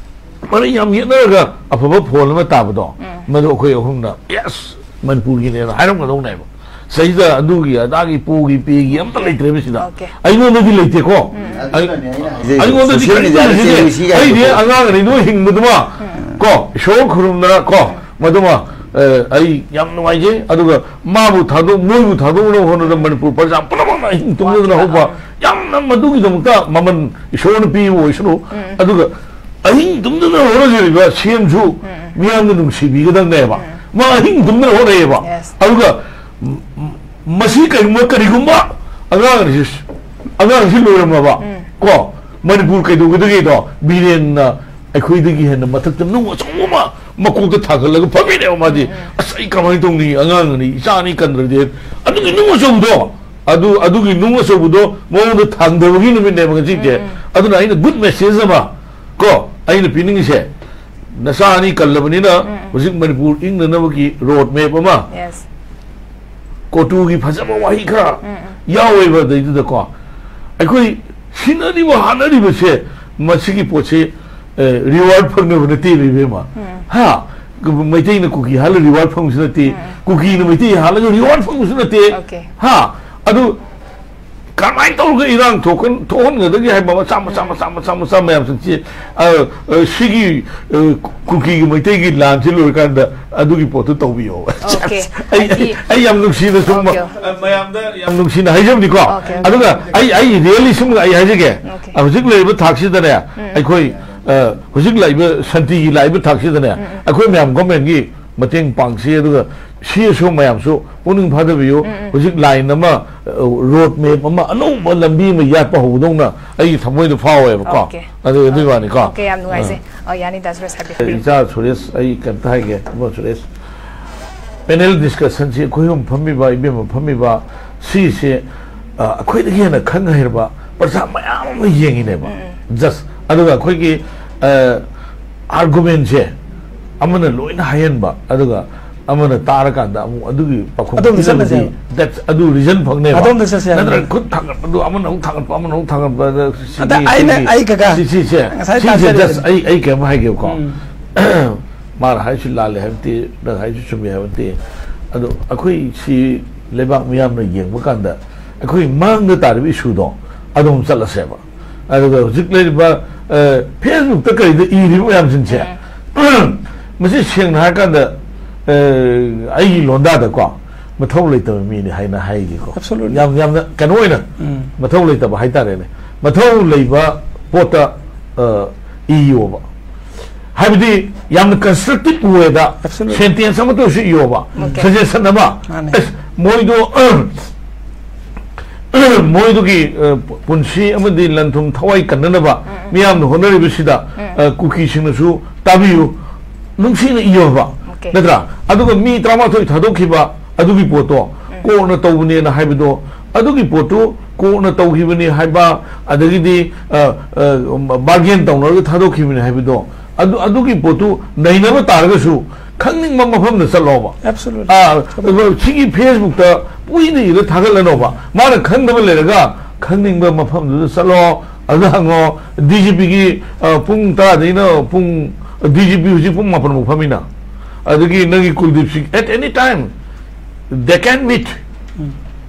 ꯃꯔꯩ ꯌꯥꯝ ꯌꯦꯠꯅꯔꯒ ꯑꯐꯕ ꯐꯣꯜ ꯑꯃ ꯇꯥꯕꯗꯣ, ꯎꯝ꯫ ꯃꯗꯨ ꯑꯩꯈꯣꯏ ꯑꯍꯨꯝꯅ, "Yes, ꯃꯅꯤꯄꯨꯔꯒꯤꯅꯦꯅ" ꯍꯥꯏꯔꯝꯒꯗꯧꯅꯦꯕ꯫ ꯁꯤꯗ ꯑꯗꯨꯒꯤ ꯑꯗꯥꯒꯤ ꯄꯣꯒꯤ ꯄꯦꯒꯤ ꯑꯝꯇ ꯂꯩꯇ꯭ꯔꯦꯕ ꯁꯤꯗ꯫ Okay. ꯑꯩꯉꯣꯟꯗꯗꯤ ꯂꯩꯇꯦꯀꯣ꯫ ꯎꯝ꯫ ꯑꯩ-, ꯑꯗꯨꯅꯅꯦ ꯑꯩꯅ ꯍꯥꯏꯖꯩꯁꯦ꯫ ꯑꯩꯉꯣꯟꯗꯗꯤ social ꯀꯔꯤꯝꯇ media ꯗ ꯂꯩꯇꯦ꯫ ꯁꯤꯒꯤ ꯍꯥꯏꯁꯦ ꯑꯩꯗꯤ ꯑꯉꯥꯡ ꯑꯅꯤꯗꯨ ꯍꯤꯡꯕꯗꯨꯃ, ꯎꯝ꯫ ꯀꯣ, ꯏꯁꯣꯔ ꯈꯨꯔꯨꯝꯗꯅ ꯀꯣ, ꯎꯝ꯫ ꯃꯗꯨꯃ, ꯑꯦ, ꯑꯩ ꯌꯥꯝ ꯅꯨꯡꯉꯥꯏꯖꯩ꯫ ꯑꯗꯨꯒ ꯃꯥꯕꯨ ꯊꯥꯗꯣꯛ-, ꯃꯣꯏꯕꯨ ꯊꯥꯗꯣꯛꯅꯕ ꯍꯣꯠꯅꯕꯗ ꯃꯅꯤꯄꯨꯔ ꯄ꯭ꯔꯖꯥ ꯄꯨꯝꯅꯃꯛꯅ ꯑꯍꯤꯡ ꯇꯨꯝꯗꯅ ꯋꯥꯈꯤꯕ, ꯍꯧꯕ, ꯎꯝ꯫ ꯌꯥꯝꯅ ꯃꯗꯨꯒꯤꯗꯃꯛꯇ ꯃꯃꯜ ꯏꯁꯣꯔꯅ ꯄꯤꯕ ꯑꯣꯏꯁꯅꯨ꯫ ꯎꯝ꯫ ꯑꯗꯨꯒ ꯑꯍꯤꯡ ꯇꯨꯝꯗꯅ ꯍꯣꯠꯅꯖꯔꯤꯕ ꯁꯤ ꯑꯦꯝꯁꯨ ꯎꯝ꯫ ꯃꯤꯌꯥꯝꯅ ꯅꯨꯡꯁꯤꯕꯤꯒꯗꯕꯅꯦꯕ꯫ ꯎꯝ꯫ ꯃꯥ ꯑꯍꯤꯡ ꯇꯨꯝꯗꯅ ꯍꯣꯠꯅꯩꯌꯦꯕ꯫ Yes. ꯑꯗꯨꯒ ꯃ-, ꯃꯁꯤ ꯀꯔꯤꯒꯨꯝꯕ, ꯀꯔꯤꯒꯨꯝꯕ ꯑꯉꯥꯡꯁꯤ, ꯑꯉꯥꯡꯁꯤ ꯂꯣꯏꯔꯝꯃꯕ, ꯎꯝ꯫ ꯀꯣ, ꯃꯅꯤꯄꯨꯔ ꯀꯩꯗꯧꯒꯗꯒꯦꯗꯣ, ꯕꯤꯔꯦꯟꯅ ꯑꯩꯈꯣꯏꯗꯒꯤ ꯍꯦꯟꯅ ꯃꯊꯛꯇ ꯅꯨꯡ ꯑꯆꯧꯕ ꯑꯃ ꯃꯀꯣꯛꯇ ꯊꯥꯡꯒꯠꯂꯒ ꯐꯝꯃꯤꯅꯦꯕ ꯃꯥꯗꯤ꯫ ꯎꯝ, ꯎꯝ꯫ "ꯑꯁ, ꯑꯩ ꯀꯃꯥꯏꯅ ꯇꯧꯅꯤ? ꯑꯉꯥꯡ ꯑꯅꯤ, ꯏꯆꯥ ꯑꯅꯤ ꯀꯟꯗ꯭ꯔꯗꯤ?" ꯑꯗꯨꯒꯤ ꯅꯨꯡ ꯑꯆꯧꯕꯗꯣ, ꯑꯗꯨ, ꯑꯗꯨꯒꯤ ꯅꯨꯡ ꯑꯆꯧꯕꯗꯣ ꯃꯉꯣꯟꯗ ꯊꯥꯡꯊꯕꯒꯤ ꯅꯨꯃꯤꯠꯅꯦꯕ ꯉꯁꯤꯁꯦ꯫ ꯎꯝ, ꯎꯝ꯫ ꯑꯗꯨꯅ ꯑꯩꯅ good message ꯑꯃ, ꯀꯣ, ꯑꯩꯅ ꯄꯤꯅꯤꯡꯉꯤꯁꯦ, ꯅꯆꯥ ꯑꯅꯤ ꯀꯜꯂꯕꯅꯤꯅ ꯎꯝ, ꯎꯝ꯫ ꯍꯧꯖꯤꯛ ꯃꯅꯤꯄꯨꯔ ꯏꯪꯅꯅꯕꯒꯤ road map ꯑꯃ, Yes. ꯀꯣꯇꯨꯒꯤ ꯐꯖꯕ ꯋꯥꯍꯩ ꯈꯔ ꯎꯝ, ꯎꯝ꯫ ꯌꯥꯎꯋꯦꯕ ꯑꯗꯩꯗꯨꯗꯀꯣ꯫ ꯑꯩꯈꯣꯏ ꯁꯤꯟꯅꯔꯤꯕ ꯍꯥꯠꯅꯔꯤꯕꯁꯦ ꯃꯁꯤꯒꯤ ꯄꯣꯠꯁꯤ ꯔꯤꯋꯥꯔꯗ ꯐꯪꯅꯕ ꯅꯠꯇꯦ, ꯏꯕꯦꯝꯃ꯫ ꯍꯥ? ꯃꯩꯇꯩꯅ ꯀꯨꯀꯤ ꯍꯥꯠꯂꯒ ꯔꯤꯋꯥꯔꯗ ꯐꯪꯕꯁꯨ ꯅꯠꯇꯦ, ꯀꯨꯀꯤꯅ ꯃꯩꯇꯩ ꯍꯥꯠꯂꯒ ꯔꯤꯋꯥꯔꯗ ꯐꯪꯕꯁꯨ ꯅꯠꯇꯦ꯫ Okay. ꯍꯥ? ꯑꯗꯨ ꯀꯃꯥꯏꯅ ꯇꯧꯔꯒ ꯏꯔꯥꯡ ꯊꯣꯛꯍꯟ- ꯊꯣꯛꯍꯟꯒꯗꯒꯦ ꯍꯥꯏꯕ ꯃꯆꯥ ꯃꯆꯥ ꯃꯆꯥ ꯃꯆꯥ ꯃꯌꯥꯝꯁꯤꯡꯁꯤ, ꯑ, ꯑ, ꯁꯤꯒꯤ, ꯑ, ꯀꯨꯀꯤꯒꯤ ꯃꯩꯇꯩꯒꯤ ꯂꯥꯟꯁꯤ ꯂꯣꯏꯔꯀꯥꯟꯗ ꯑꯗꯨꯒꯤ ꯄꯣꯠꯇꯨ ꯇꯧꯕꯤꯌꯣ꯫ Okay. ꯑꯩ ꯍꯥꯏꯗꯤ ꯑꯩ ꯌꯥꯝ ꯅꯨꯡꯁꯤꯅ ꯁꯨꯝ Okay. ꯑ, ꯃꯌꯥꯝꯗ ꯌꯥꯝ ꯅꯨꯡꯁꯤꯅ ꯍꯥꯏꯖꯕꯅꯤꯀꯣ꯫ Okay, okay. ꯑꯗꯨꯒ ꯑꯩ ꯑꯩ really ꯁꯨꯝ ꯑꯩ ꯍꯥꯏꯖꯒꯦ꯫ Okay. ꯍꯧꯖꯤꯛ ꯂꯩꯔꯤꯕ ꯊꯥꯛꯁꯤꯗꯅꯦ, ꯑꯩꯈꯣꯏ, ꯑ, ꯍꯧꯖꯤꯛ ꯂꯥꯛꯏꯕ ꯁꯥꯟꯇꯤꯒꯤ ꯂꯥꯛꯏꯕ ꯊꯥꯛꯁꯤꯗꯅꯦ, ꯑꯩꯈꯣꯏ ꯃꯌꯥꯝ ꯒꯣꯔꯃꯦꯟꯒꯤ ꯃꯇꯦꯡ ꯄꯥꯡꯁꯤ, ꯑꯗꯨꯒ ꯁꯤ ꯑꯦꯁ ꯑꯣ ꯃꯌꯥꯝꯁꯨ ꯄꯨꯛꯅꯤꯡ ꯐꯥꯗꯕꯤꯌꯨ꯫ ꯍꯧꯖꯤꯛ line ꯑꯃ, ꯑ, road map ꯑꯃ, ꯑꯅꯧꯕ ꯂꯝꯕꯤ ꯑꯃ ꯌꯥꯠꯄ ꯍꯧꯕꯗꯧꯅ ꯑꯩꯒꯤ ꯊꯃꯣꯏꯗ ꯐꯥꯎꯋꯦꯕꯀꯣ꯫ Okay. ꯑꯗꯨ ꯑꯗꯨꯒꯤ ꯋꯥꯅꯤꯀꯣ꯫ Okay, ꯌꯥꯝ ꯅꯨꯡꯉꯥꯏꯖꯩ꯫ ꯑ, ꯌꯥꯅꯤ, ꯗꯥ ꯁꯨꯔꯦꯁ, ꯍꯥꯏꯕꯤꯌꯨ꯫ ꯏꯆꯥ ꯁꯨꯔꯦꯁ, ꯑꯩ ꯀꯩꯝꯇ ꯍꯥꯏꯒꯦ꯫ ꯏꯕꯨꯡꯉꯣ ꯁꯨꯔꯦꯁ, panel discussion ꯁꯤ ꯑꯩꯈꯣꯏ ꯑꯍꯨꯝ ꯐꯝꯃꯤꯕ, ꯏꯕꯦꯝꯃ ꯐꯝꯃꯤꯕ, ꯁꯤꯁꯦ, ꯑ, ꯑꯩꯈꯣꯏꯗꯒꯤ ꯍꯦꯟꯅ ꯈꯪ ꯍꯩꯔꯕ ꯄ꯭ꯔꯖꯥ ꯃꯌꯥꯝ ꯑꯃ ꯌꯦꯡꯉꯤꯅꯦꯕ꯫ Just ꯑꯗꯨꯒ ꯑꯩꯈꯣꯏꯒꯤ, ꯑ, argument ꯁꯦ ꯑꯃꯅ ꯂꯣꯏꯅ ꯍꯥꯏꯍꯟꯕ, ꯑꯗꯨꯒ ꯑꯃꯅ ꯇꯥꯔꯀꯥꯟꯗ ꯑꯃꯨꯛ ꯑꯗꯨꯒꯤ ꯄꯥꯎꯈꯨꯝ ꯑꯗꯣꯝꯗ ꯄꯤꯅꯕꯗꯤ, ꯆꯠꯂꯁꯦꯕ꯫ that's, ꯑꯗꯨ reason ꯐꯪꯅꯦꯕ꯫ ꯑꯗꯣꯝꯗ ꯆꯠꯁꯦ ꯍꯥꯏꯕꯅꯤ꯫ ꯅꯠꯇ꯭ꯔꯒ ꯈꯨꯠ ꯊꯥꯡꯒꯠꯄꯗꯨ ꯑꯃꯅ ꯑꯃꯨꯛ ꯊꯥꯡꯒꯠꯄ, ꯑꯃꯅ ꯑꯃꯨꯛ ꯊꯥꯡꯒꯠꯄ, ꯑꯗ ꯁꯤꯒꯤ, ꯑꯗ ꯑꯩꯅ, ꯁꯤꯒꯤ, ꯑꯩ ꯀꯀꯥ, ꯁꯤ, ꯁꯤꯁꯦ, ꯉꯁꯥꯏ ꯁꯤꯁꯦ ꯇꯥꯟꯖꯔꯤꯕꯅꯤ꯫ Just ꯑꯩ, ꯑꯩ ꯀꯩꯝ ꯍꯥꯏꯒꯦꯕꯀꯣ꯫ ꯎꯝ꯫ ꯃꯥꯅ ꯍꯥꯏꯁꯤ ꯂꯥꯜꯂꯦ ꯍꯥꯏꯕ ꯅꯠꯇꯦ, ꯅꯪ ꯍꯥꯏꯁꯤ ꯆꯨꯝꯃꯤ ꯍꯥꯏꯕ ꯅꯠꯇꯦ꯫ ꯑꯗꯣ ꯑꯩꯈꯣꯏ ꯁꯤ ꯂꯩꯕꯥꯛ ꯃꯤꯌꯥꯝꯅ ꯌꯦꯡꯕ ꯀꯥꯟꯗ ꯑꯩꯈꯣꯏ ꯃꯥꯡꯗ ꯇꯥꯔꯤꯕ issue ꯗꯣ ꯑꯗꯣꯝ ꯆꯠꯂꯁꯦꯕ꯫ ꯑꯗꯨꯒ ꯍꯧꯖꯤꯛ ꯂꯩꯔꯤꯕ, ꯑ, Facebook ꯇ ꯀꯔꯤꯗ ꯏꯔꯤꯕ ꯃꯌꯥꯝꯁꯤꯡꯁꯦ, ꯃꯁꯤ ꯁꯦꯡꯅ ꯍꯥꯏꯔꯀꯥꯟꯗ, ꯑ, ꯑꯩꯒꯤ ꯂꯣꯟꯗꯥꯗꯀꯣ, ꯃꯊꯧ ꯂꯩꯇꯕ ꯃꯤꯅꯤ ꯍꯥꯏꯅ ꯍꯥꯏꯒꯦꯀꯣ꯫ Absolutely. ꯌꯥꯝ, ꯌꯥꯝꯅ ꯀꯩꯅꯣ ꯑꯣꯏꯅ, ꯎꯝ꯫ ꯃꯊꯧ ꯂꯩꯇꯕ ꯍꯥꯏꯇꯥꯔꯦꯅꯦ꯫ ꯃꯊꯧ ꯂꯩꯕ ꯄꯣꯠꯇ, ꯑ, ꯏꯌꯣꯕ꯫ ꯍꯥꯏꯕꯗꯤ ꯌꯥꯝꯅ constructive way ꯗ Absolutely. Sentence ꯑꯃꯇ ꯑꯣꯏꯔꯁꯨ ꯏꯌꯣꯕ꯫ Okay. Suggestion ꯑꯃ꯫ ꯃꯥꯅꯦ꯫ ꯑꯁ, ꯃꯣꯏꯗꯣ, ꯃꯣꯏꯗꯨꯒꯤ, ꯑ, ꯄꯨꯟꯁꯤ ꯑꯃꯗꯤ ꯂꯟ-ꯊꯨꯝ ꯊꯋꯥꯏ ꯀꯟꯅꯅꯕ ꯃꯤꯌꯥꯝꯅ ꯍꯣꯠꯅꯔꯤꯕꯁꯤꯗ, ꯑ, ꯀꯨꯀꯤꯁꯤꯡꯅꯁꯨ ꯇꯥꯕꯤꯌꯨ, ꯅꯨꯡꯁꯤꯅ ꯏꯌꯣꯕ꯫ Okay. ꯅꯠꯇ꯭ꯔꯥ? ꯑꯗꯨꯒ ꯃꯤ ꯇꯔꯥꯃꯥꯊꯣꯏ ꯊꯥꯗꯣꯛꯈꯤꯕ ꯑꯗꯨꯒꯤ ꯄꯣꯠꯇꯣ ꯀꯣꯔꯠꯅ ꯇꯧꯕꯅꯦꯅ ꯍꯥꯏꯕꯗꯣ, ꯑꯗꯨꯒꯤ ꯄꯣꯠꯇꯨ ꯀꯣꯔꯠꯅ ꯇꯧꯈꯤꯕꯅꯤ ꯍꯥꯏꯕ, ꯑꯗꯒꯤꯗꯤ, ꯑ, ꯑ, bargain ꯇꯧꯅꯔꯒ ꯊꯥꯗꯣꯛꯈꯤꯕꯅꯤ ꯍꯥꯏꯕꯗꯣ, ꯑꯗꯨ, ꯑꯗꯨꯒꯤ ꯄꯣꯠꯇꯨ ꯅꯩꯅꯕ ꯇꯥꯔꯒꯁꯨ ꯈꯪꯅꯤꯡꯕ ꯃꯐꯝꯗ ꯆꯠꯂꯣꯕ꯫ Absolutely. ꯑ, ꯁꯤꯒꯤ Facebook ꯇ ꯄꯨꯏꯅ ꯏꯔ ꯊꯥꯒꯠꯂꯅꯣꯕ꯫ ꯃꯥꯅ ꯈꯪꯗꯕ ꯂꯩꯔꯒ ꯈꯪꯅꯤꯡꯕ ꯃꯐꯝꯗꯨꯗ ꯆꯠꯂꯣ, ꯑꯗꯨ ꯍꯪꯉꯣ, ꯗꯤ ꯖꯤ ꯄꯤꯒꯤ ꯄꯨꯡ ꯇꯔꯥꯗꯩꯅ ꯄꯨꯡ, ꯗꯤ ꯖꯤ ꯄꯤ ꯍꯧꯖꯤꯛ ꯄꯨꯡ ꯃꯥꯄꯟ ꯐꯥꯎ ꯐꯝꯃꯤꯅ, ꯑꯗꯒꯤ ꯅꯪꯒꯤ ꯀꯨꯜꯗꯤꯞ ꯁꯤꯡ at any time they can meet.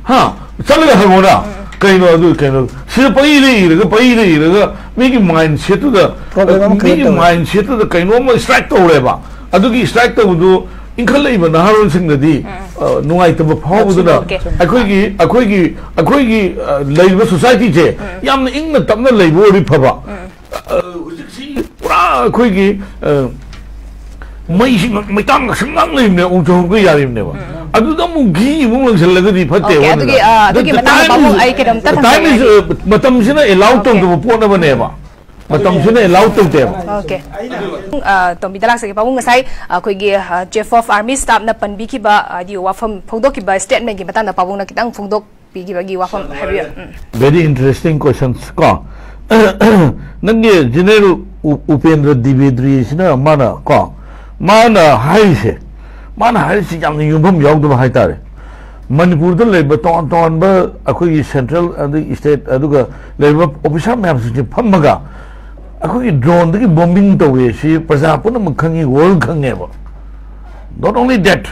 ꯍꯥ? ꯆꯠꯂꯒ ꯍꯪꯉꯣꯅ꯫ ꯀꯩꯅꯣ ꯑꯗꯨ, ꯀꯩꯅꯣ ꯁꯤꯗ ꯄꯩꯗ ꯏꯔꯒ, ꯄꯩꯗ ꯏꯔꯒ ꯃꯤꯒꯤ ꯃꯥꯏꯟ ꯁꯦꯠꯇꯨꯗ, Problem ꯑꯃ create ꯃꯤꯒꯤ ꯇꯧꯔꯦ꯫ ꯃꯥꯏꯟ ꯁꯦꯠꯇꯨꯗ ꯀꯩꯅꯣꯝꯃ ꯁ꯭ꯇ꯭ꯔꯥꯏꯛ ꯇꯧꯔꯦꯕ꯫ ꯑꯗꯨꯒꯤ ꯁ꯭ꯇ꯭ꯔꯥꯏꯛ ꯇꯧꯕꯗꯨ ꯏꯟꯈꯠꯂꯛꯏꯕ ꯅꯍꯥꯔꯣꯜꯁꯤꯡꯗꯗꯤ, ꯑ, ꯅꯨꯡꯉꯥꯏꯇꯕ ꯐꯥꯎꯕꯗꯨꯅ ꯑꯣꯀꯦ꯫ ꯑꯩꯈꯣꯏꯒꯤ, ꯑꯩꯈꯣꯏꯒꯤ, ꯑ, ꯂꯩꯔꯤꯕ ꯁꯣꯁꯥꯏꯇꯤꯁꯦ ꯌꯥꯝꯅ ꯏꯪꯅ ꯇꯞꯅ ꯂꯩꯕ ꯑꯣꯏꯔꯗꯤ ꯐꯕ꯫ ꯑ, ꯍꯧꯖꯤꯛꯁꯤ ꯄꯨꯔꯥ ꯑꯩꯈꯣꯏꯒꯤ, ꯑ, ꯃꯩꯁꯤ ꯉ-, ꯃꯩꯇꯥꯡ ꯉꯁꯪ ꯉꯥꯡ ꯂꯩꯕꯅꯦ, ꯑꯃꯨꯛ ꯆꯍꯧꯕ ꯌꯥꯔꯤꯕꯅꯦꯕ꯫ ꯑꯗꯨꯗ ꯑꯃꯨꯛ ꯘꯤ ꯑꯃꯨꯛ ꯂꯪꯁꯤꯜꯂꯒꯗꯤ ꯐꯠꯇꯦꯕ꯫ ꯑꯣꯀꯦ, ꯑꯗꯨꯒꯤ, ꯑꯗꯨꯅ ꯑ, ꯑꯗꯨꯒꯤ The, the ꯃꯇꯥꯡꯗ time ꯄꯥꯕꯨꯡ is, ꯑꯩ ꯀꯩꯅꯣꯝꯇ time is, ꯍꯪꯖꯒꯦ꯫ ꯑ, ꯃꯇꯝꯁꯤꯅ ꯑꯦꯂꯥꯎ ꯑꯣꯀꯦ꯫ ꯇꯧꯗꯕ ꯄꯣꯠ ꯑꯃꯅꯦꯕ꯫ ꯃꯇꯝꯁꯤꯅ ꯑꯦꯂꯥꯎ ꯇꯧꯗꯦꯕ꯫ ꯑꯣꯀꯦ꯫ ꯑ, ꯇꯣꯝꯕꯤꯗ ꯂꯥꯛꯆꯒꯦ꯫ ꯄꯥꯕꯨꯡ, ꯉꯁꯥꯏ ꯑꯩꯈꯣꯏꯒꯤ, ꯑ, Chief of Army Staff ꯅ ꯄꯟꯕꯤꯈꯤꯕ, ꯍꯥꯏꯗꯤ, ꯋꯥꯐꯝ ꯐꯣꯡꯗꯣꯛꯈꯤꯕ statement ꯀꯤ ꯃꯇꯥꯡꯗ ꯄꯥꯕꯨꯡꯅ ꯈꯤꯇꯪ ꯐꯣꯡꯗꯣꯛꯄꯤꯈꯤꯕꯒꯤ ꯋꯥꯐꯝ ꯍꯥꯏꯕꯤꯌꯨ꯫ ꯎꯝ꯫ Very interesting questions ꯀꯣ꯫ ꯅꯪꯒꯤ General ꯎ-, ꯎꯄꯦꯟꯗ꯭ꯔ ꯗꯤꯕꯦꯗ꯭ꯔꯤꯁꯤꯅ ꯃꯥꯅ ꯀꯣ, ꯃꯥꯅ ꯍꯥꯏꯔꯤꯁꯦ, ꯃꯥꯅ ꯍꯥꯏꯔꯤꯁꯤ ꯌꯥꯝꯅ ꯌꯨꯝꯐꯝ ꯌꯥꯎꯗꯕ ꯍꯥꯏꯇꯥꯔꯦ꯫ ꯃꯅꯤꯄꯨꯔꯗ ꯂꯩꯕ ꯇꯣꯉꯥꯟ ꯇꯣꯉꯥꯟꯕ ꯑꯩꯈꯣꯏꯒꯤ central ꯑꯗꯒꯤ state ꯑꯗꯨꯒ ꯂꯩꯔꯤꯕ officer ꯃꯌꯥꯝꯁꯤꯡꯁꯦ ꯐꯝꯃꯒ ꯑꯩꯈꯣꯏꯒꯤ drone ꯗꯒꯤ bombing ꯇꯧꯋꯦ ꯁꯤ ꯄ꯭ꯔꯖꯥ ꯄꯨꯝꯅꯃꯛ ꯈꯪꯉꯤ, world ꯈꯪꯉꯦꯕ꯫ Not only that,